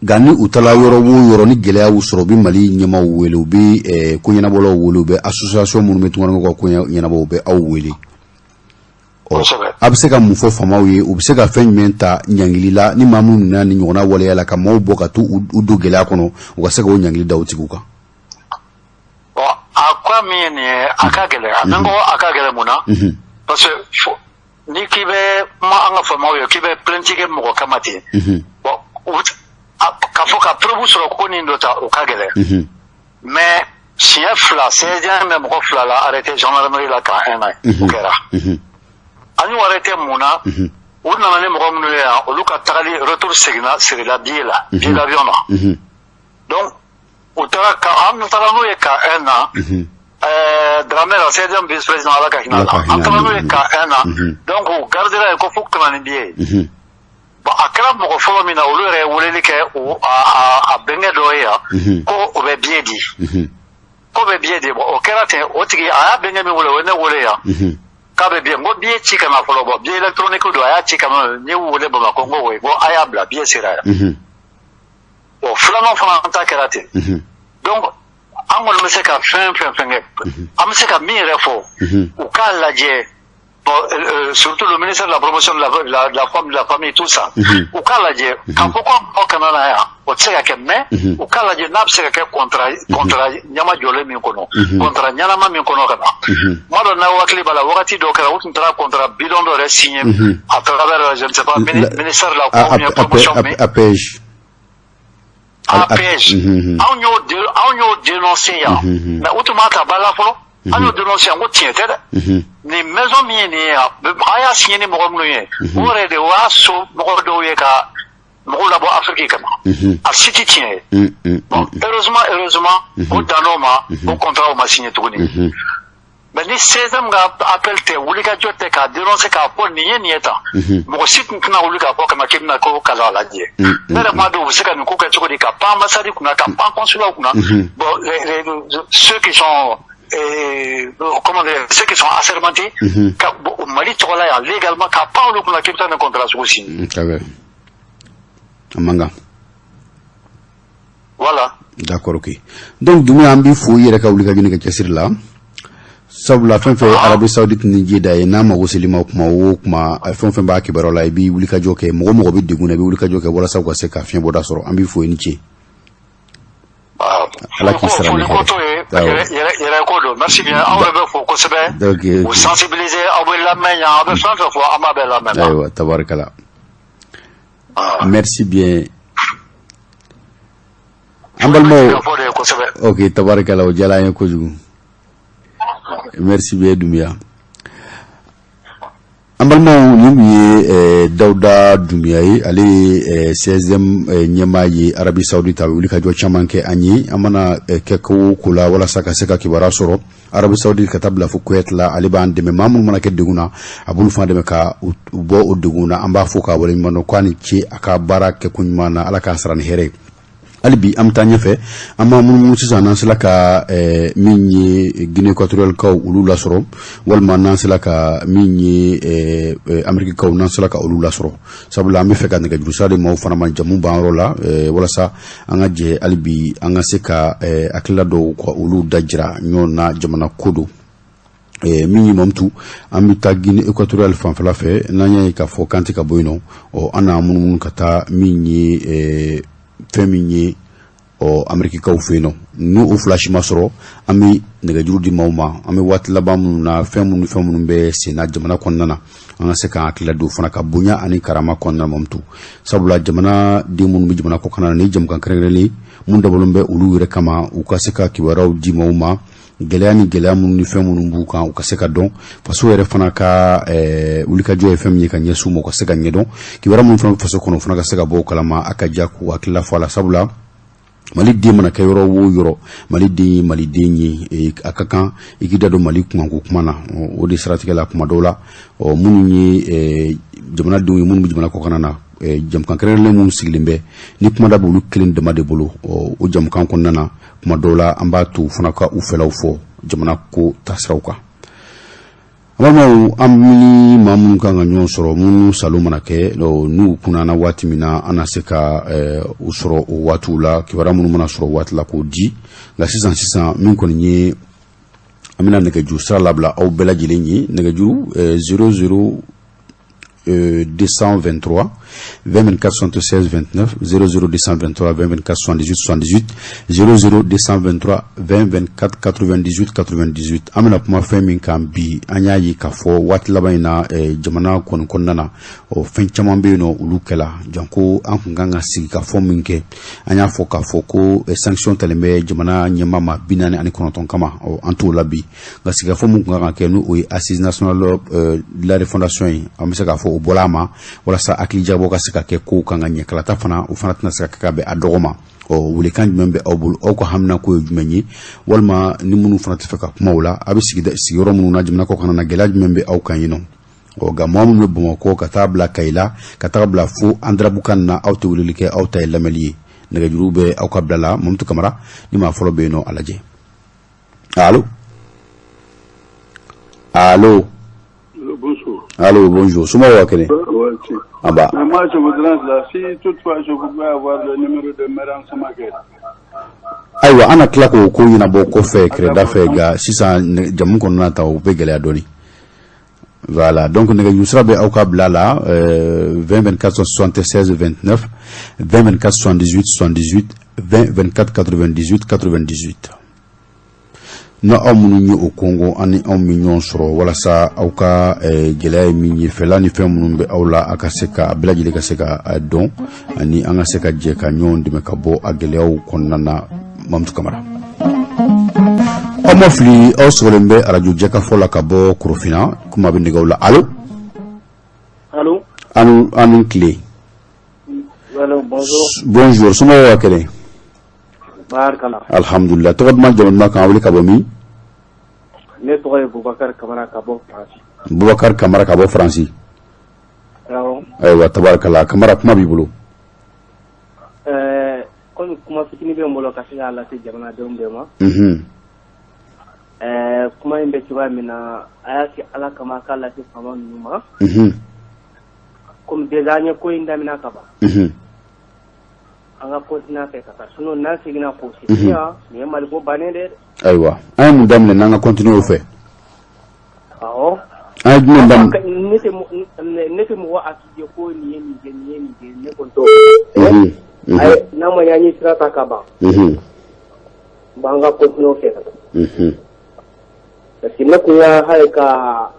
Nka ni u taara yɔrɔ o yɔrɔ, ni gɛlɛya y'u sɔrɔ, u bɛ Mali ɲɛmaaw wele, u bɛ ko ɲɛnabɔlaw wele, u bɛ association minnu bɛ tunkarankew ka ko ɲɛnabɔ, u bɛ aw wele. A bɛ se ka mun fɔ faamaw ye? U bɛ se ka fɛn jumɛn ta ɲangili la ni maa minnu nana ni ɲɔgɔnna waleya la ka maaw bɔ ka t'u u don gɛlɛya kɔnɔ, u ka se k'o ɲangili da o tigiw kan? Bon, a ko min ye nin ye, a ka gɛlɛn. A bɛ ko a ka gɛlɛn mun na? Parce que ni k'i bɛ kuma an ka faamaw ye k'i bɛ plainte kɛ mɔgɔ kama ten, bon, k'a fɔ ka preuve sɔrɔ ko nin dɔ ta, o ka gɛlɛn. Mais siɲɛ fila, CSDM bɛ mɔgɔ fila la arrêté gendarmerie la camp 1 na, o kɛra. An y'u arrêté mun na? U nana ni mɔgɔ minnu ye yan, olu ka tagali retour seginna sirila billet la, billet d'avion na. Donc u taara ka an taara n'u ye camp 1 na. Dramé la, CSDM vice président, Ala ka hinɛ la, an taara n'u ye camp 1 na. Donc u gardera yen ko fo ka na ni billet ye. Bon, a kɛra mɔgɔ fɔlɔ min na, olu yɛrɛ ye weleli kɛ a bɛnkɛ dɔ ye yan ko o bɛ billet di, ko bɛ billet di. Bon, o kɛra ten. O tigi a y'a bɛnkɛ min wele, o ye ne wele yan k'a bɛ billet. N ko billet ci ka na fɔlɔ. Bon, billet électronique don, a y'a ci ka na. N ye wele Bamakɔ, n ko oui, ko a y'a bila, billet sera yan. Bon, filanan fana ta kɛra ten. Donc an An kɔni bɛ se ka fɛn fɛn fɛn kɛ, an bɛ se ka min yɛrɛ fɔ, u k'a lajɛ. Bon, surtout le ministère de la Promotion de la femme, de la famille, tout ça. U k'a lajɛ k'a fɔ ko aw kana na yan, o tɛ se ka kɛ, mais u k'a lajɛ n'a bɛ se ka kɛ contrat ɲama jɔlen min kɔnɔ, contrat ɲɛnama min kɔnɔ ka na. Tuma dɔ, n'aw hakili b'a la, wagati dɔ kɛra, u tun taara contrat bidon dɔ yɛrɛ signé à travers, je ne sais pas, ministère de la Promotion. APEJ. APEJ. Anw y'o dénoncé yan, mais u tun m'a ta ba la fɔlɔ. An y'o dénoncé yan ko tiɲɛ tɛ dɛ. Nin maison min ye nin ye yan, an y'a signé ni mɔgɔ minnu ye, o yɛrɛ de, o y'a so mɔgɔ dɔw ye ka mɔgɔw labɔ Afiriki ka na. A si tɛ tiɲɛ ye. Bon, heureusement, o dann'o ma, o contrat o ma signé tuguni. Mais ni CSM ka appel tɛ, wulikajɔ tɛ k'a dénoncer k'a fɔ nin ye tan, mɔgɔ si tun tɛna wuli k'a fɔ ka na k'i bɛna ko kalan lajɛ. Ne yɛrɛ m'a dɔn u bɛ se ka nin ko kɛ cogo di, ka pan ambassade kunna, ka pan consulat kunna. Bon, ceux qui sont comment dire, ceux qui sont assermentés ka Mali tɔgɔ la yan légalement, ka pan olu kunna k'i bɛ taa nin contrat sugu signer. A man kan. Voilà. D'accord, ok. Donc Doumbouya, an b'i fo i yɛrɛ ka wuli ka jɔ ka cɛsiri la, sabula fɛn fɛn Arabie Saoudite ni Jeda ye, n'a mago seli ma kuma o kuma, fɛn fɛn b'a kibaruya la, i b'i wuli ka jɔ kɛ. Mɔgɔ mɔgɔ bɛ degun na, i bɛ wuli ka jɔ kɛ walasa u ka se ka fiɲɛ bɔda sɔrɔ. An b'i fo, i ni ce. Ala k'i sara ni hɛrɛ. Yɛrɛ ko don. Merci bien, aw yɛrɛ bɛ fo kosɛbɛ. U sensibiliser, aw bɛ lamɛn yan, aw bɛ fɛn fɛn fɔ, an b'a bɛɛ lamɛn. Ayiwa, tabarikala, merci bien, an balimaw. Ok, tabarikala, o diyara an ye kojugu. Merci bien, Doumbia. An balimaw, nin tun ye Dawuda Dunbiya ye. Ale ye CSM ɲɛmaa ye Arabie Saoudite. A bɛ wuli ka jɔ caman kɛ an ye. An mana kɛ ko o ko la walasa ka se ka kibaruya sɔrɔ Arabie Saoudite ka taa bila fo Kuwait la, ale b'an dɛmɛ. Maa minnu mana kɛ degun na, a b'olu fana dɛmɛ ka u bɔ o degun na. An b'a fɔ k'a waleɲuman dɔn k'a ni ce a ka baara kɛko ɲuman na. Ala k'a sara ni hɛrɛ ye. Hali bi an bɛ taa ɲɛfɛ, an b'an munumunu sisan, n'an sera ka min ye Guinée équatoriale kaw, olu lasɔrɔ, walima n'an sera ka min ye Amérique kaw, n'an sera ka olu lasɔrɔ, sabula an bɛ fɛ ka nɛgɛjuru sira di maaw fana ma jamu banyɔrɔ la, walasa an ka jɛ hali bi an ka se ka hakilila dɔw ka olu da jira ɲɔgɔn na. Jamana ko don. Min ye Mamutu, an bɛ taa Guinée équatoriale fanfɛla fɛ. N'an y'a ye k'a fɔ k'an tɛ ka bɔ yen nɔ, ɔ, an n'an munumunu ka taa min ye fɛn min ye, ɔ, Amerikikaw fɛ yen nɔ. N'u o fila si ma sɔrɔ, an bɛ nɛgɛjuru di maaw ma. An bɛ waati laban minnu na, fɛn minnu fɛn minnu bɛ sen na jamana kɔnɔna na, an ka se k'an hakili don fana ka bonya ani karama kɔnɔna na, Mamutu, sabula jamana den minnu bɛ jamana kɔkan na, ni jamukan kɛrɛnkɛrɛnlen mun dabɔlen bɛ olu yɛrɛ kama, u ka se ka kibaruyaw di maaw ma, gɛlɛya ni gɛlɛya minnu ni fɛn minnu b'u kan, u ka se ka dɔn. Faso yɛrɛ fana ka wulikajɔ ye fɛn min ye ka ɲɛsin u ma, u ka se ka ɲɛdɔn. Kibaruya minnu fana bɛ faso kɔnɔ, o fana ka se ka bɔ o kalama. A ka ja k'u hakilila fɔ a la, sabula Mali den mana kɛ yɔrɔ o yɔrɔ, Mali den ye Maliden ye, a ka kan i k'i da don Mali kunkanko kuma na. O de siratigɛ la, kuma dɔw la, ɔ, minnu ye jamanadenw ye, minnu bɛ jamana kɔkan na, jamukan kɛrɛnkɛrɛnlen minnu sigilen bɛ ni kumada b'olu kelen dama de bolo, o jamukan kɔnɔna na, kuma dɔw la, an b'a to u fana ka u fɛlaw fɔ jamana ko taasiraw kan. Balimaw, an ni maa minnu kan ka ɲɔgɔn sɔrɔ, minnu salo mana kɛ, n'u kunnana waati min na, an na se ka u sɔrɔ o waatiw la, kibaruya minnu mana sɔrɔ waati la k'o di. Nka sisan sisan, min kɔni ye, an bɛna nɛgɛjuru sira labila aw bɛɛ lajɛlen ye. Nɛgɛjuru 00 223 20 24 76 29, 00 223 20 24 78 78, 00 223 20 24 98 98. An bɛna kuma fɛn min kan bi, an y'a ye k'a fɔ waati laban in na, jamana kɔni kɔnɔna na, ɔ, fɛn caman bɛ yen nɔ, olu kɛla janko an kun kan ka sigi ka fɔ min kɛ. An y'a fɔ k'a fɔ ko sanction talen bɛ jamana ɲɛmaa ma 49 kama. Ɔ, an t'o la bi, nka sigikafɔ min kun kan ka kɛ, n'o o ye Assise nationale de la refondation ye, an bɛ se k'a fɔ o bɔla a ma, walasa hakilijagabɔ ka se ka kɛ kow kan ka ɲɛ. Kalata fana, o fana tɛna se ka kɛ ka bɛn a dɔgɔ ma. Ɔ, welekan jumɛn bɛ aw bolo? Aw ka haminako ye jumɛn ye? Walima ni minnu fana tɛ fɛ ka kuma o la, a bɛ sigiyɔrɔ minnu na jamana kɔkan na, gɛlɛya jumɛn bɛ aw kan yen nɔ? Ɔ, nka maa minnu bɛ Bamakɔ ka taa bila Kayi la, ka taa bila fo Andarabukan na, aw tɛ weleli kɛ, aw ta ye lamɛnli ye. Nɛgɛjuru bɛ aw ka bila la. Mamutu Kamara, ni maa fɔlɔ bɛ yen nɔ, a lajɛ. Allo, allo? Bonjour. Allo, bonjour. Somɔgɔw ka kɛnɛ? Ouais, An ba. Mais moi, je voudrais, là, si toutefois je voudrais avoir le numéro de Meran Samaké. Ayiwa, an na tila k'o ko ɲɛnabɔ kɔfɛ, kɛrɛda fɛ. Nka sisan, jamu kɔnɔna ta, o bɛ gɛlɛya dɔɔni. Voilà, donc nɛgɛjuru sira bɛ aw ka bila la: 20 24 76 29, 20 24 78 78, 20 24 98 98. N'aw aw minnu ye o kɔngɔ, an ni anw bɛ ɲɔgɔn sɔrɔ walasa aw ka gɛlɛya ye min ye, fɛla ni fɛn minnu bɛ aw la, a ka se ka a bɛɛ lajɛlen ka se ka dɔn, ani an ka se ka jɛ ka ɲɔgɔn dɛmɛ ka bɔ a gɛlɛyaw kɔnɔna na. Mamutu Kamara, aw ma fili, aw sɔgɔlen bɛ arajo Jɛkafɔ la ka bɔ Korofina. Kuma bɛ nɛgɛw la. Allo? Allô? An ni tile. Allô, bonjour. Bonjour, somɔgɔw ka kɛnɛ? Barikala. Alhamdulillah. Tɔgɔ duman, jamu duman, k'an wele ka bɔ min? Ne tɔgɔ ye Bubakari Kamara ka bɔ Faransi. Bubakari Kamara ka bɔ Faransi. Awɔ. Ayiwa, tabarikala Kamara, kuma b'i bolo. Komi kuma fitinin bɛ n bolo ka se k'a lase jamanadenw bɛɛ ma. Kuma in bɛ cogoya min na, a y'a kɛ Ala kama, a k'a lase faama ninnu ma. Komi déjà an ye ko in daminɛ ka ban. An ka continuer a fɛ ka taa, sinon n'an seginna k'o segin yan, nin ye Maliko bannen dɛ. Ayiwa, an ye mun daminɛ, n'an ka continuer o fɛ? Awɔ. An ye jumɛn daminɛ? Ne tɛ mɔgɔ accuser ko nin ye nin kɛ, nin ye nin kɛ, ne kɔni t'o. Ayi, n'a ma ɲɛ an ye sira ta ka ban. Bon, an ka continuer o fɛ ka taa. Parce que ne kun y'a hali ka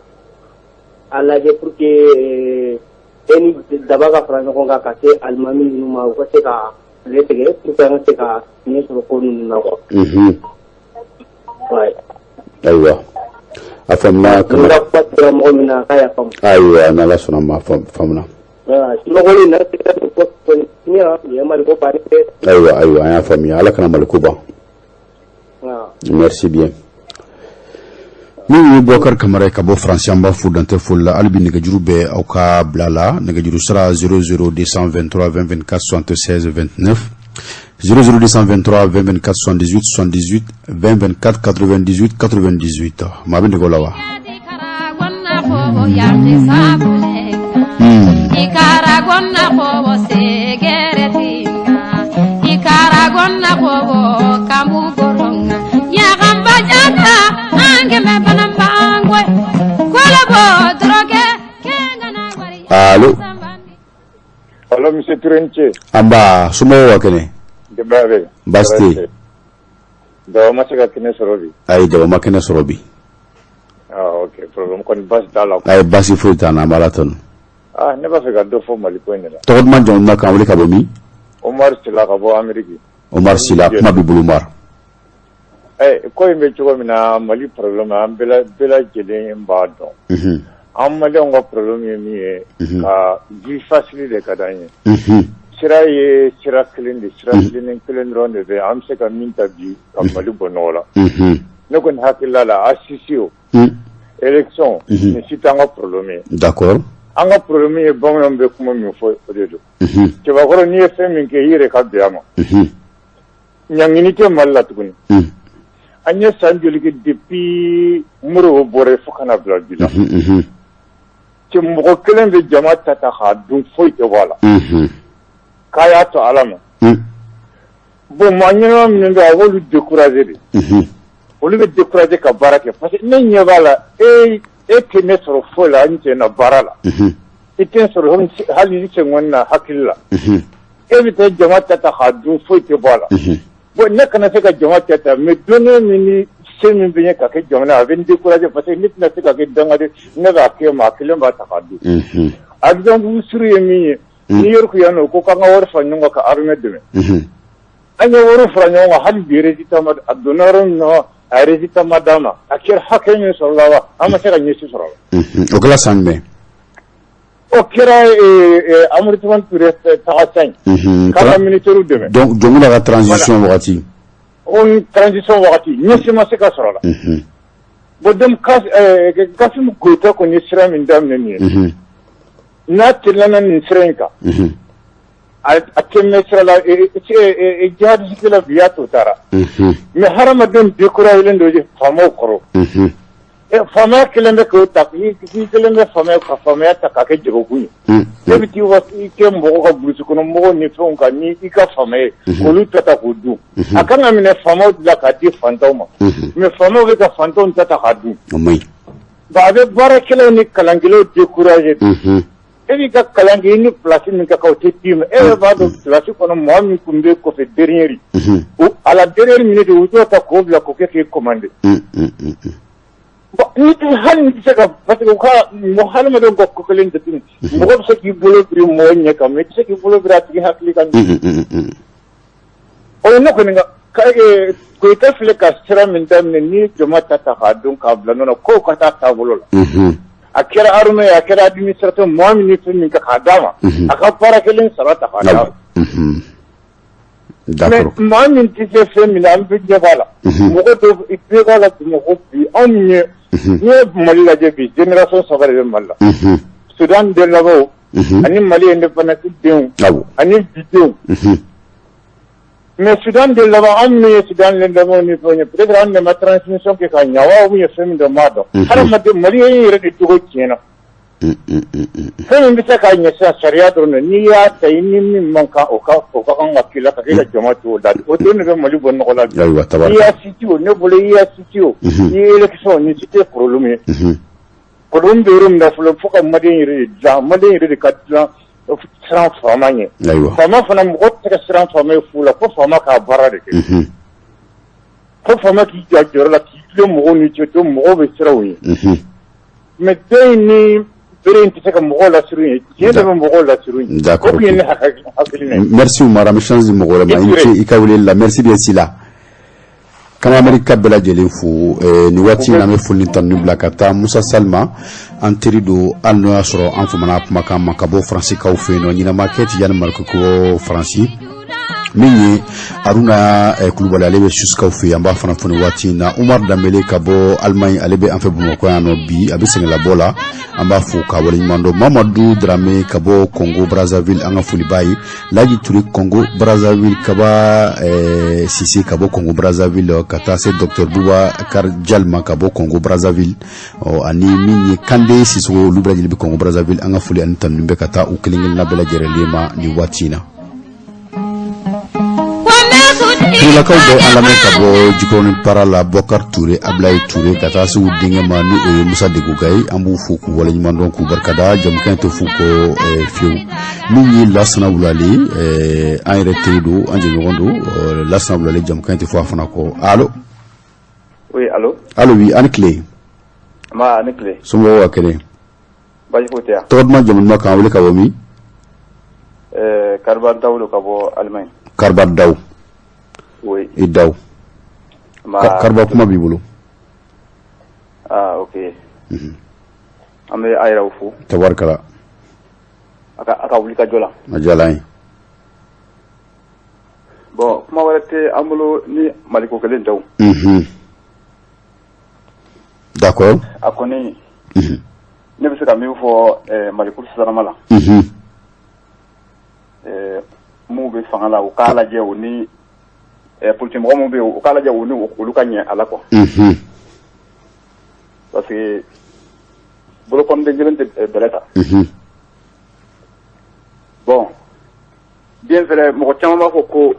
a lajɛ pour que e ni daba ka fara ɲɔgɔn kan ka se alimami ninnu ma, u ka se ka tile tigɛ pour que an ka se ka ɲɛ sɔrɔ ko ninnu na quoi. Ouais. Ayiwa, a faamuna. N Kamara. ka kuma sera mɔgɔ min na, k'a y'a faamu. Ayiwa, n'Ala sɔnna ma, faamuna. Voilà. Sinon n'a sera ko continuer, nin ye Maliko bannen dɛ. Ayiwa, ayiwa, an y'a faamuya. Ala kana Maliko ban. Voilà. Merci bien. Min ye Bubakari Kamara ye ka bɔ Faransi, an b'a fo dantɛ foli la. Hali bi nɛgɛjuru bɛ aw ka bila la. Nɛgɛjuru sira: 00 223 20 24 76 29, 00 223 20 24 78 78, 20 24 98 98. Maa bɛ nɛgɛw la wa? Ikaragonna kobo segeretinga, ikaragonna kobo kambu goronga, yagamba jata angeme banambangwe kolobo droge kengana wari. Allo? Allo, monsieur Touré, ni ce. An ba, somɔgɔw ka kɛnɛ? Denbaya bɛ? Baasi tɛ yen. Daba ma se ka kɛnɛ sɔrɔ bi. Ayi, jaba ma kɛnɛ sɔrɔ bi. Ah, ok, problème kɔni baasi t'a la. Ayi, baasi foyi t'an na, an b'Ala tanu. Ah, ne b'a fɛ ka dɔ fɔ Mali ko in de la. Tɔgɔ duman, jamu duman, k'an wele ka bɔ min? Omar Sila ka bɔ Amérique. Omar Sila, kuma b'i bolo, Omar. Ko in bɛ cogo min na, Mali problème, an bɛɛ lajɛlen b'a dɔn. An Maliyɛnw ka problème ye min ye, ka vie facile de ka d'an ye. Sira ye sira kelen de, sira kelen kelen dɔrɔn de bɛ an bɛ se ka min ta bi ka Mali bɔ nɔgɔ la. Ne kɔni hakilila la, assises o, élection, nin si t'an ka problème ye. An ka problème ye, bamananw bɛ kuma min fɔ, o de don. Cɛbakɔrɔ, n'i ye fɛn min kɛ, i yɛrɛ ka bɛn a ma. Ɲangini tɛ Mali la tuguni. An ye san joli kɛ depuis Modibo bɔra yen fo ka na bila bi la? Cɛ, mɔgɔ kelen bɛ jama ta ta k'a dun, foyi tɛ bɔ a la. K'a y'a to Ala ma. Bon, maa ɲɛnama minnu bɛ yen, a b'olu décourager de. Olu bɛ décourager ka baara kɛ, parce que ne ɲɛ b'a la, e tɛ ne sɔrɔ foyi la n cɛ na baara la. I tɛ n sɔrɔ hali ni senkɔni na hakili la. E bɛ taa jama ta ta k'a dun, foyi tɛ bɔ a la. Bon, ne kana se ka jama ta ta, mais don min ni se min bɛ n ye ka kɛ jamana, a bɛ n décourager, parce que ne tɛna se ka kɛ dangaden. Ne b'a kɛ, maa kelen b'a ta k'a dun. Exemple suru ye min ye, New York yan nɔ, ko k'an ka wari fara ɲɔgɔn kan ka armée dɛmɛ. An ye wari fara ɲɔgɔn kan, hali bi résultat ma. A donna yɔrɔ min na, a résultat ma d'an ma. A kɛra hakɛ min sɔrɔla wa, an ma se ka ɲɛsi sɔrɔ a la. O kɛra san jumɛn? O kɛra Amadou Toumani Touré taga san ye, k'an ka militaires dɛmɛ. Donc Dioncounda ka transition wagati. O transition wagati, ɲɛsi ma se ka sɔrɔ a la. Bon, donc Kassim Goïta kɔni ye sira min daminɛ nin ye, n'a teliyana nin sira in kan, a tɛ mɛn sira la. Jihadiste la bi y'a to taara, mais hadamadenw découragé don faamaw kɔrɔ. Faamaya kelen bɛ k'o ta, i kelen bɛ faamaya ka faamaya ta k'a kɛ jagokun ye. E bɛ t'i i kɛ mɔgɔw ka burusi kɔnɔ mɔgɔw ni fɛnw kan ni i ka faamaya ye, k'olu ta ta k'o dun. A kan ka minɛ faamaw de la k'a di fantanw ma, mais faamaw bɛ ka fantanw ta ta k'a dun. Bon, a bɛ baarakɛlaw ni kalankɛlaw décourager. E b'i ka kalan kɛ, i ni place min ka kan, o tɛ d'i ma. E yɛrɛ b'a dɔn, place kɔnɔ, mɔgɔ min tun bɛ kɔfɛ dernière, à la dernière minute, u t'o ta k'o bila k'o kɛ k'e commander. Bon, ni hali ni tɛ se ka, parce que u ka mɔgɔ hadamadenw ka ko kelen jateminɛ, mɔgɔ bɛ se k'i bolo biri mɔgɔ ɲɛ kan, mais i tɛ se k'i bolo biri a tigi hakili kan. O ye ne kɔni ka Koyita filɛ ka sira min daminɛ, n'i ye jama ta ta k'a dɔn k'a bila nɔ na, kow ka taa taabolo la. A kɛra armée ye, a kɛra administrateur, mɔgɔ min ni fɛn min ka k'a d'a ma, a ka baara kelen sara ta k'a d'a ma. Mais maa min tɛ se fɛn min na, an bɛ ɲɛ b'a la. Mɔgɔ dɔw bɛɛ b'a la Bamakɔ bi, anw ye, n'i ye Mali lajɛ bi, génération saba de bɛ Mali la: Sudan den labanw, ani Mali indépendance denw, ani bi denw. Mais Sudan den laban, anw minnu ye Sudan den labanw ni fɛnw ye, peut-être an de ma transmission kɛ ka ɲɛ wa, ou bien fɛn min dɔ m'a dɔn. Hadamaden Malien yɛrɛ de jogo tiɲɛna. Fɛn min bɛ se k'a ɲɛ sisan, sariya dɔrɔn de. N'i y'a ta, i ni min man kan, o ka o ka kan ka k'i la ka kɛ ka jama to o la. O don de bɛ Mali bɔ nɔgɔ la bi. I y'a cité o, ne bolo, i y'a cité o, i ye élection nin si tɛ problème ye. Problème bɛ yɔrɔ min na fɔlɔ, fo ka Malien yɛrɛ de dilan, Malien yɛrɛ de ka dilan, siran faama ɲɛ. Faama fana, mɔgɔ tɛ se ka siran faama ye fu la, fo faama k'a baara de kɛ. Fo faama k'i jɔ a jɔyɔrɔ la, k'i tilen mɔgɔw ni cɛ to, mɔgɔw bɛ siran o ye. Mais den in ni bere in tɛ se ka mɔgɔw lasiran ye, tiɲɛ de bɛ mɔgɔw lasiran ye. O tun ye ne hakilina ye. Merci Umar, an bɛ chance di mɔgɔ wɛrɛ ma. I ni ce i ka weleli la. Merci bien Sila. Kan Amerika bɛɛ lajɛlen fo nin waati in na. An bɛ foli ni tanuni bila ka taa Musa Salima, an teri don, hali n'o y'a sɔrɔ an famana kumakan ma, ka bɔ Faransi-kaw fɛ yen nɔ. Ɲinama kɛ Tijani Mariko ko Faransi. Min ye Aruna Kulubali, ale bɛ Suskaw fɛ yen, an b'a fana fo nin waati in na. Umar Danbele ka bɔ Allemagne, ale bɛ an fɛ Bamakɔ yan nɔ bi, a bɛ sɛgɛnlabɔ la, an b'a fo k'a waleɲuman dɔn. Mamadu Darame ka bɔ Congo Brazzaville, an ka foli b'a ye. Laji Ture, Congo Brazzaville, Kaba Sise ka bɔ Congo Brazzaville, ka taa se docteur Boubacar Jalma ka bɔ Congo Brazzaville, ani min ye Kande Sisoko, olu bɛɛ lajɛlen bɛ Congo Brazzaville. An ka foli ani tanuni bɛ ka taa u kelen kelenna bɛɛ lajɛlen ma nin waati in na. Turelakaw bɛ an lamɛn ka bɔ Jikɔrɔni para la, Bɔkar Ture, Ablaye Ture, ka taa se u denkɛ ma, ni o ye Musa Degoga ye. An b'u fo k'u waleɲuman dɔn, k'u barikada. Jamukan tɛ f'u kɔ fiyewu. Min ye Lasana Wulale, an yɛrɛ teri don, an jɛɲɔgɔn don, Lasana Wulale, jamukan tɛ fɔ a fana kɔ. Allo? Oui, allo. Allo, oui, an ni tile. Nba, ni tile. Somɔgɔw ka kɛnɛ? Baasi foyi tɛ yan. Tɔgɔ duman, jamu duman, k'an wele ka bɔ min? Kariba Daw don ka bɔ Allemagne. Kariba Daw. Oui. I Daw. Kariba, kuma b'i bolo. Ah, ok. An bɛ a yɛrɛw fo. Tabarikala. A ka wuli ka jɔ la. A diyara an ye. Bon, kuma wɛrɛ tɛ an bolo ni Maliko kelen tɛ o. D'accord. A kɔni, ne bɛ se ka min fɔ Maliko sisanama la. Mun bɛ fanga la, u k'a lajɛ, u ni politique mɔgɔ min bɛ yen, u k'a lajɛ u ni olu ka ɲɛ a la quoi. Parce que bolokɔniden kelen tɛ bɛlɛ ta. Bon, bien vrai, mɔgɔ caman b'a fɔ ko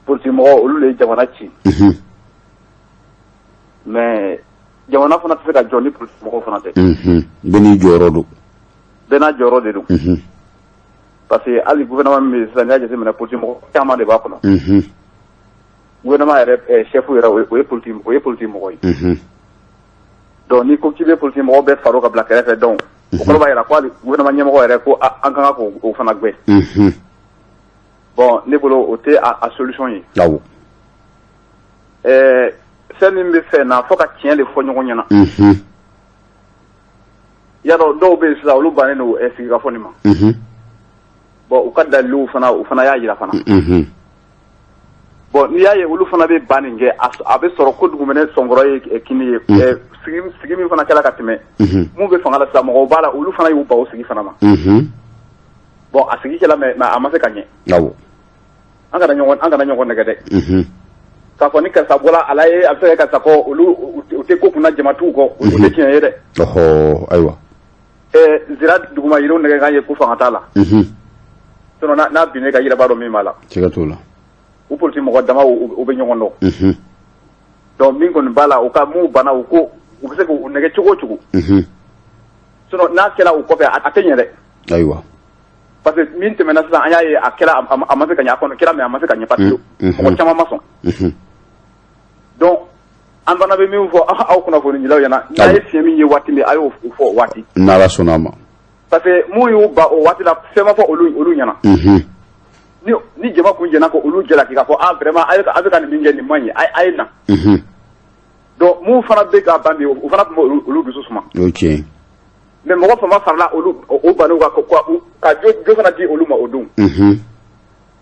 politique mɔgɔ, olu de ye jamana ci. Mais jamana fana tɛ se ka jɔ ni politique mɔgɔw fana tɛ. Bɛɛ n'i jɔyɔrɔ don. Bɛɛ n'a jɔyɔrɔ de don. Parce que hali gouvernement min bɛ yen sisan, n'i y'a jateminɛ, politique mɔgɔ caman de b'a kɔnɔ. Gouvernement yɛrɛ chef yɛrɛ, o ye politique mɔgɔ ye. Donc n'i ko k'i bɛ politique mɔgɔ bɛɛ far'o ka bila kɛrɛfɛ, donc o kɔrɔ b'a jira ko hali gouvernement ɲɛmɔgɔ yɛrɛ, ko an ka kan k'o fana gɛn. Bon, ne bolo, o tɛ a solution ye. Awɔ. Fɛn min bɛ fɛn na, fo ka tiɲɛ de fɔ ɲɔgɔn ɲɛna. Yadɔ, dɔw bɛ yen sisan, olu bannen don sigikafɔ nin ma. Bon, u ka daliluw fana, u fana y'a jira fana. Bon, n'i y'a ye olu fana bɛ ban nin kɛ, a bɛ sɔrɔ ko dugumɛnɛ sɔnkɔrɔ ye kini ye. Sigi min fana kɛra ka tɛmɛ, mun bɛ fanga la sisan, mɔgɔw b'a la, olu fana y'u ban o sigi fana ma. Bon, a sigi kɛla, mais a ma se ka ɲɛ. Awɔ. An kana ɲɔgɔn nɛgɛ dɛ. K'a fɔ ni karisa bɔra ala ye, a bɛ se ka kɛ karisa kɔ, olu u tɛ ko kunna jamatigiw kɔ, o tɛ tiɲɛ ye dɛ. Ɔhɔ, ayiwa. Zira duguma yiriw nɛgɛ kan ye ko fanga t'a la. Sinon n'a binnen ka, i yɛrɛ b'a dɔn min b'a la. Siga t'o la. U politique mɔgɔ dama, u bɛ ɲɔgɔn dɔn. Donc min kɔni b'a la, u ka mun banna, u ko u bɛ se k'u nɛgɛ cogo o cogo. Sinon n'a kɛra o kɔfɛ, a tɛ ɲɛ dɛ. Ayiwa. Parce que min tɛmɛna sisan, an y'a ye, a kɛra, a ma se ka ɲɛ, a kɔni kɛra, mais a ma se ka ɲɛ parce que mɔgɔ caman ma sɔn. Donc an fana bɛ min fɔ aw kunnafonidilaw ɲɛna, n'a ye fiɲɛ min ye waati min, a y'o fɔ o waati. N'Ala sɔnna a ma. Parce que mun y'u ba o waati la, fɛn ma fɔ olu ɲɛna. Ni jama kun jɛna ko olu jalaki k'a fɔ, ah vraiment, a bɛ ka nin min kɛ, nin man ɲi, a ye na. Donc mun fana bɛ ka ban bi, o fana tun bɛ olu dusu suma. O ye tiɲɛ ye. Mais mɔgɔ fama farala olu o banniw kan ka jo fana di olu ma o don.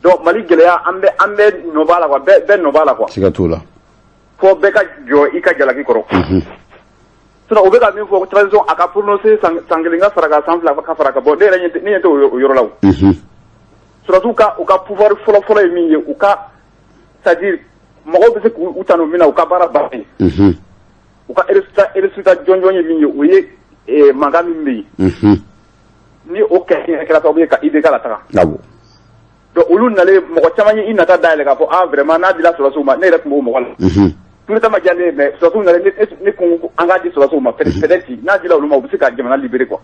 Donc Mali gɛlɛya, an bɛ nɔ b'a la quoi, bɛɛ nɔ b'a la quoi. Siga t'o la. Fɔ bɛɛ ka jɔ i ka jalaki kɔrɔ. Sinon u bɛ ka min fɔ, transition a ka prononcer san 1 ka fara kan, san 2 ka fara kan, bon, ne yɛrɛ ɲɛ tɛ, ne ɲɛ tɛ o yɔrɔ la o. Surtout ka u ka pouvoir fɔlɔ fɔlɔ ye min ye, u ka, c'est à dire mɔgɔw bɛ se k'u tanu min na, u ka baara bannen. U ka résultat jɔnjɔn ye min ye, o ye mankan min bɛ yen. Ni o kɛra sababu ye ka IBK lataga. Awɔ. Donc olu nalen, mɔgɔ caman ye i nata dayɛlɛ k'a fɔ, ah vraiment, n'a dila sɔrɔdasiw ma, ne yɛrɛ tun b'o mɔgɔ la. Coup d'État ma diya ne ye, mais sɔrɔdasiw nalen, ne ko an k'a di sɔrɔdasiw ma, peut-être n'a dila olu ma, u bɛ se ka jamana libérer quoi.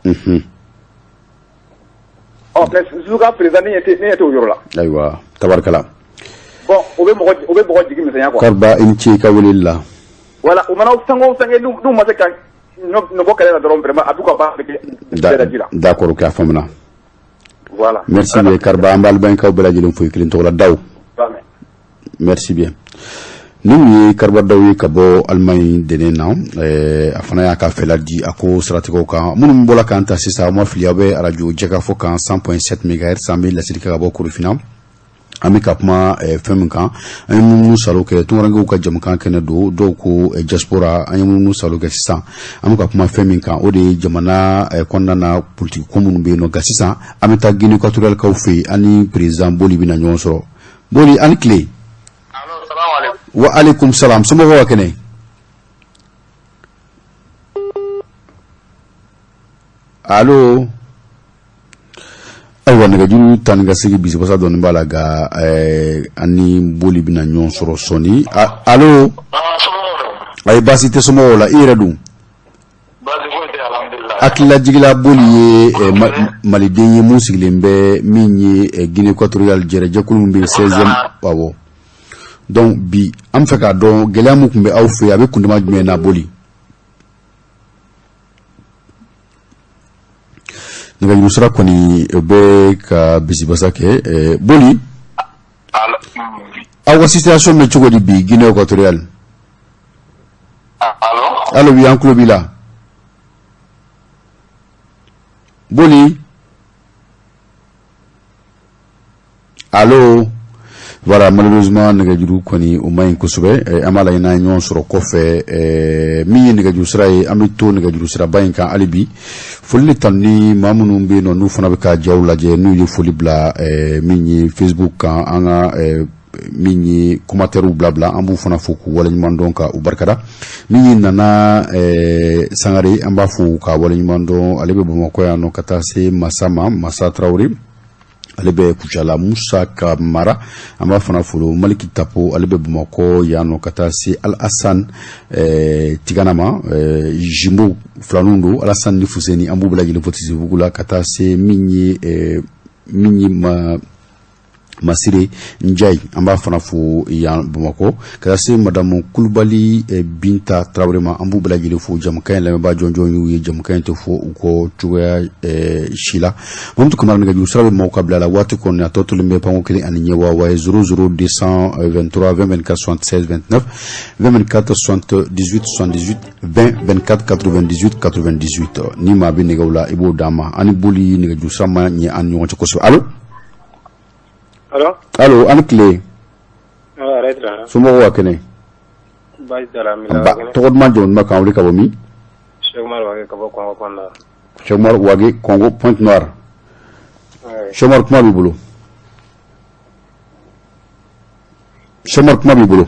Ɔ mais jusqu'à présent, ne ɲɛ tɛ o yɔrɔ la. Ayiwa, tabarikala. Bon, o bɛ mɔgɔ jigi misɛnya quoi. Kariba, i ni ce i ka weleli la. Voilà, o mana fɛn o fɛn kɛ, n'u ma se ka nɔbɔ kɛlɛ la dɔrɔn, vraiment, a b'u ka baara bɛ kɛ bɛɛ ji la. D'accord, ok, a faamuna. Voilà. Merci bien Kariba, an bɛ Alibanikaw bɛɛ lajɛlen fo i kelen tɔgɔ la, Dawu. Merci bien. Ni mun ye Kariba Daw ye ka bɔ Alimaɲi dɛnɛ na, a fana y'a ka fɛla di a ko siratigɛw kan. Minnu bɔra k'an ta sisan, aw ma fili, aw bɛ arajo Jɛkafɔ kan, 100.7 megahertz. An bɛ laseli kɛ ka bɔ Korofina. An bɛ ka kuma fɛn min kan, an ye munumunu salo kɛ, tunkarankew ka jamukan kɛnɛ don, dɔw ko diaspora. An ye munumunu salo kɛ sisan, an bɛ ka kuma fɛn min kan, o de ye jamana kɔnɔna na politiki ko minnu bɛ yen nɔ. Nka sisan an bɛ taa Guinée équatoriale kaw fɛ yen, an ni président Boli bɛna ɲɔgɔn sɔrɔ. Boli, an ni tile. Wa aleykum salam, somɔgɔw ka kɛnɛ? Allo. Ayiwa, nɛgɛjuru ta ni ka segin bisibasa dɔɔni b'a la, nka an ni Boli bɛna ɲɔgɔn sɔrɔ sɔɔni. Allo. Ayi, baasi tɛ somɔgɔw la, i yɛrɛ dun? Hakililajigila, Boli ye maliden ye mun sigilen bɛ min ye Guinée équatoriale, jɛrɛjɛkulu min bɛ yen 16e. Awɔ, donc bi an bɛ fɛ k'a dɔn gɛlɛya min tun bɛ aw fɛ yen, a bɛ kundama jumɛn na, Boli? Nɛgɛjuru sira kɔni, o bɛ ka bisibasa kɛ. Boli, aw ka situation bɛ cogo di bi Guinée équatoriale? Allo, bi an tulo b'i la, Boli. Allo. Voilà, malheureusement nɛgɛjuru kɔni o man ɲi kosɛbɛ. An b'a laɲini n'an ye ɲɔgɔn sɔrɔ kɔfɛ. Min ye nɛgɛjuru sira ye, an bɛ to nɛgɛjuru siraba in kan hali bi. Foli ni tanu ni maa minnu bɛ yen nɔ, n'u fana bɛ ka jaw lajɛ, n'u ye foli bila min ye Facebook kan, an ka min ye commentaire bila bila, an b'u fana fo k'u waleɲuman dɔn ka u barikada. Min ye Nana Sangare, an b'a fo k'a waleɲuman dɔn, ale bɛ Bamakɔ yan nɔ, ka taa se Masa ma, Masa Tarawele, ale bɛ Kucala. Musa Kamara, an b'a fana folo. Maliki Tapo, ale bɛ Bamakɔ yan nɔ, ka taa se Alasan Tigana ma, Jimbo filaninw don, Alasan ni Fuseni, an b'u bɛɛ lajɛlen fo Tisibugu la, ka taa se min ye ma Masire Njayi, an b'a fana fo yan Bamakɔ, ka taa se madamu Kulubali Binta Tarawele ma. An b'u bɛɛ lajɛlen fo. Jamukan in lamɛnbaa jɔnjɔn y'u ye, jamukan in tɛ fɔ u kɔ cogoya si la. Mamutu Kamara, nɛgɛjuru sira bɛ maaw ka bila la waati kɔni, a tɔ tolen bɛ panko kelen ani ɲɛ waa waa ye 00 223 20 24 76 29 20 24 78 78 20 24 98 98. Ni maa bɛ nɛgɛw la, i b'o d'an ma. An ni Boli nɛgɛjuru sira ma ɲɛ an ni ɲɔgɔn cɛ kosɛbɛ. Allo. Allo. Allo, an ni tile. Somɔgɔw ka kɛnɛ? Baasi t'a la. Ba, tɔgɔ duman, jamu duman, k'an wele ka bɔ min? Cheikh Umar Wage ka bɔ Kɔngo Pointe Noire. Cheikh Umar Wage, Kɔngo Pointe Noire. Cheikh Umar, kuma b'i bolo. Cheikh Umar, kuma b'i bolo.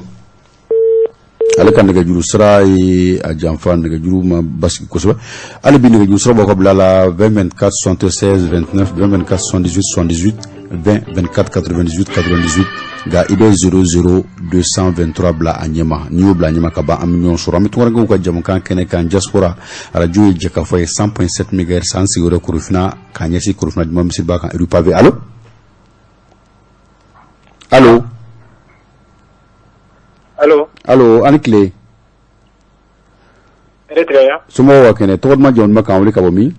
Ale ka nɛgɛjuru sira ye a janfa, nɛgɛjuru ma basigi kosɛbɛ. Hali bi nɛgɛjuru sira b'aw ka bila la: 20 24 76 29, 20 24 78 78, 20 24 98 98. Nka i bɛ 00 223 bila a ɲɛma. N'i y'o bila a ɲɛma ka ban, an bɛ ɲɔgɔn sɔrɔ. An bɛ tunkarankew ka jamukan kɛnɛ kan, Diaspora arajo ye, jɛkafɔ ye, 100.7 MHz. An sigiyɔrɔ Korofina, k'a ɲɛsin Korofina juma misiriba kan, rue Pavé. Allo, allo? Allo? Allo, ani tile. Hɛrɛ tigɛ ya. Somɔgɔw ka kɛnɛ? Tɔgɔ duman, jamu duman, k'an wele ka bɔ min?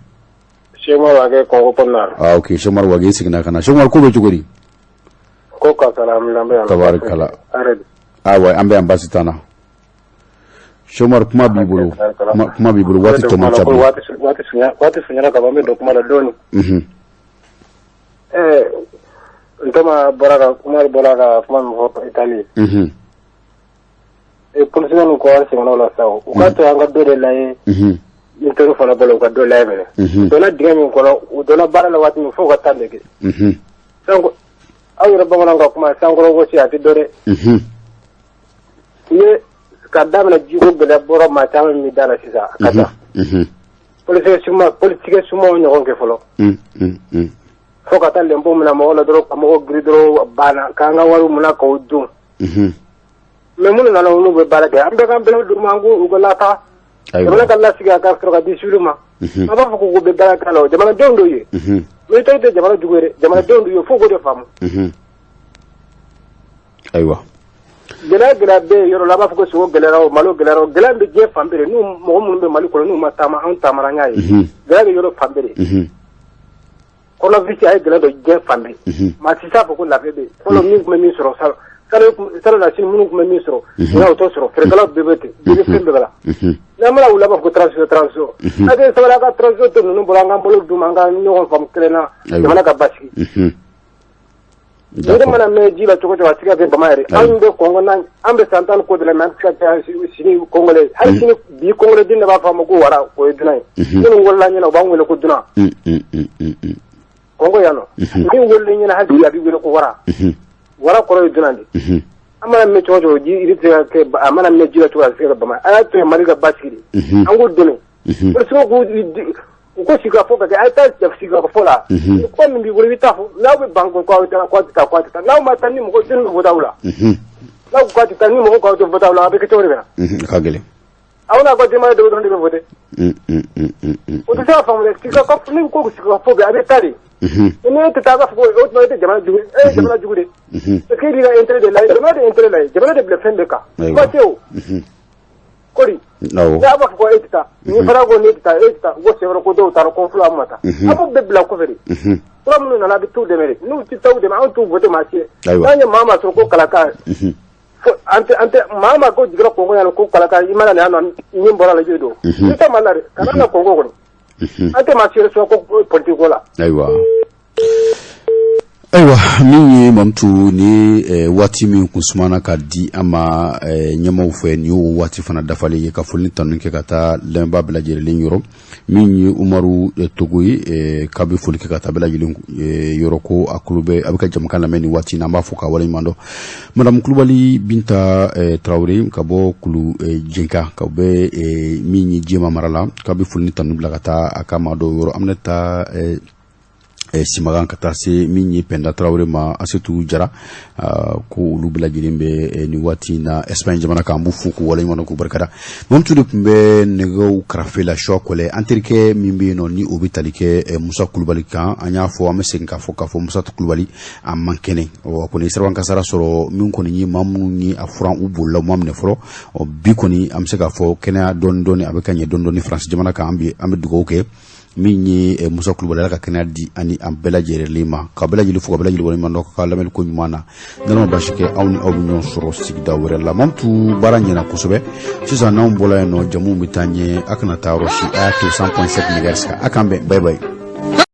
Cheikh Umar Wage, Kɔngo kɔnɔna na. Ah ok, Cheikh Umar Wage, i seginna ka na. Cheikh Umar, ko bɛ cogo di? Ko ka salam lamɛn yan. Tabarikala. Hɛrɛ di. Ah ouais, an bɛ yan, baasi t'an na. Cheikh Umar, kuma b'i bolo, kuma b'i bolo, waati tɔ man ca bilen. Waati sunya, waati sunyara ka ban, n bɛ don kuma la dɔɔni. N tɔma bɔra ka Umar bɔra ka kuma min fɔ Itali. Polisiw ninnu ko an sɛgɛnna o la sa, o u ka to an ka dɔ de lajɛ. Militaire fana bolo, u ka dɔ lajɛ minɛ. U donna dingɛ min kɔnɔ, u donna baara la waati min, fo ka taa de kɛ. Sanko aw yɛrɛ bamananw ka kuma, sankɔrɔ gosi a tɛ dɔ dɛ. I ye ka daminɛ jiko gɛlɛya bɔra maa caman min da la sisan, a ka ca. Politique suma, politique sumaw ɲɔgɔn kɛ fɔlɔ. Fo ka taa lɛnpo minɛ mɔgɔw la dɔrɔn, ka mɔgɔw giri dɔrɔn, banna k'an ka wariw minɛ k'o dun. Mais minnu nana, olu bɛ baara kɛ, an bɛɛ k'an bɛrɛ d'u ma, an k'u ka lataa. Jamana ka lasigi, a ka sɔrɔ ka di civil ma. An b'a fɔ k'u bɛ baara kɛ la, o jamanadenw d'u ye. Militaire tɛ jamana jugu ye dɛ, jamanadenw d'u ye, fo k'o de faamu. Ayiwa. Gɛlɛya gɛlɛya bɛ yen yɔrɔ la, a b'a fɔ ko sogo gɛlɛyara o, malo gɛlɛyara o, gɛlɛya bɛ diɲɛ fan bɛɛ de. N'u mɔgɔ minnu bɛ Mali kɔnɔ, n'u ma taama, anw taamara, an y'a ye. Gɛlɛya bɛ yɔrɔ fan bɛɛ de. Coronavirus a ye gɛlɛya don diɲɛ fan bɛɛ. Maa si t'a fɔ ko lafiya bɛ yen. Fɔlɔ min tun bɛ min sɔrɔ salon na, sini minnu tun bɛ min sɔrɔ, ɲinan o t'o sɔrɔ. Feerekɛlaw bɛɛ bɛ ten, bɛɛ bɛ fɛn bɛɛ la. N'an mana wuli, a b'a fɔ ko transition, transition. A bɛ sabali, a ka transition to ninnu bolo, an k'an bolo d'u ma, an ka ɲɔgɔn faamu kelen na, jamana ka basigi. Yiri mana mɛn ji la cogo cogo, a tɛ se ka kɛ bama yɛrɛ. Anw bɛ Kɔngo na, an bɛ san 10 ko de la, mais an tɛ se ka kɛ sini Kɔngɔlɛ. Hali sini bi Kɔngɔlɛ den de b'a fɔ a ma ko wara, o ye dunan ye. Minnu wolola ɲɛna, u b'an wele ko dunan. Kɔngo yan nɔ. Min wolola ɲɛna, hali bi a bɛ wele ko wara. Wara kɔrɔ ye dunan de. An mana mɛn cogo cogo, ji yiri tɛ se ka kɛ, a mana mɛn ji la cogo, a tɛ se ka kɛ bama ye. A y'a to yen, Mali ka basigi de. An k'u dɛmɛ. Polisiw k'u u ko sigikafɔ ka kɛ, a ye taa sigikafɔ la. Ko min b'i bolo, i bɛ taa fɔ. N'aw bɛ ban ko k'aw tɛ k'aw tɛ taa, k'aw tɛ taa, n'aw ma taa ni mɔgɔ jɔnni bɛ voter aw la? N'aw ko k'aw tɛ taa, ni mɔgɔ k'aw tɛ voter aw la, a bɛ kɛ cogo di fana? A ka gɛlɛn. Aw n'a ka denbaya dɔw dɔrɔn de bɛ voter. O tɛ se ka faamu dɛ. Sigikafɔ, ni ko sigikafɔ bɛ, a bɛ taa de. Ni e tɛ taa, a b'a fɔ ko o tuma e tɛ jamana jugu ye, e ye jamana jugu de. Parce que e b'i ka intérêt de lajɛ, jamana de intérêt lajɛ, jamana de bila fɛn bɛɛ kan. Kuma tɛ o. Kori. Awɔ. N'a b'a fɔ ko e tɛ taa, ni fana ko ne tɛ taa, e tɛ taa, ko sɛbɛn ko dɔw taara ko fila ma taa. A b'o bɛɛ bila kɔfɛ de. Kura minnu nana, a bɛ t'u dɛmɛ de. N'u tɛ taa u dɛmɛ, anw t'u voter maa si ye. N'an ye maa maa sɔrɔ ko kalaka. Fo an tɛ, an tɛ maa maa ko jiginna Kɔngo yan ko kalaka, i mana na yan nɔ, min bɔra la, i bɛ don. I tɛ Mali la dɛ, kana na Kɔngo kɔnɔ. An tɛ maa si yɛrɛ sɔrɔ ko politique ko la. Ayiwa. Ayiwa, min ye Mamutu ni waati min kun sumana ka di an ma ɲɛmaw fɛ, nin y'o waati fana dafalen ye. Ka foli ni tanu kɛ ka taa lamɛnbaa bɛɛ lajɛlen yɔrɔ. Min ye Umaru Togo ye, k'a bɛ foli kɛ ka taa bɛɛ lajɛlen yɔrɔ, ko a tulo bɛ, a bɛ ka jamukan lamɛn nin waati in na, an b'a fɔ k'a waleɲuman dɔn. Madame Kulubali Binta Tarawele ka bɔ Kulu Jenka, ka bɛ min ye Jema mara la, k'a bɛ foli ni tanu bila ka taa a ka maa dɔw yɔrɔ. An bɛna taa Simagan ka taa se min ye Pɛnda Tarawele ma, Asetu Jara, ko olu bɛɛ lajɛlen bɛ nin waati in na Espagne jamana kan. An b'u fo k'u waleɲuman dɔn, k'u barikada. Mamutu de tun bɛ nɛgɛw karafe la, Suwa Kɔlɛ. An terikɛ min bɛ yen nɔ, ni o bɛ tali kɛ Musa Kulubali kan, an y'a fɔ, an bɛ segin k'a fɔ k'a fɔ Musa Kulubali a man kɛnɛ. Ɔ, a kɔni ye siraban kasara sɔrɔ, min kɔni ye maa minnu ye a furan, u bolila, u ma minɛ fɔlɔ. Ɔ, bi kɔni an bɛ se k'a fɔ kɛnɛya dɔɔni dɔɔni, a bɛ ka ɲɛ dɔɔni dɔɔni Faransi jamana kan. An bɛ dugawu kɛ min ye Musa Kulubali, Ala ka kɛnɛya di ani an bɛɛ lajɛlen ma, ka bɛɛ lajɛlen fo, ka bɛɛ lajɛlen waleɲuman dɔn ka lamɛnni ko ɲuman na. N'Ala ma baasi kɛ, aw ni aw bɛ ɲɔgɔn sɔrɔ sigida wɛrɛ la. Mamutu, baara ɲɛna kosɛbɛ. Sisan n'anw bɔra yen nɔ, jamuw bɛ taa ɲɛ. A kana taa yɔrɔ si, a y'a to 100.7 MHz kan. A k'an bɛn, bye bye.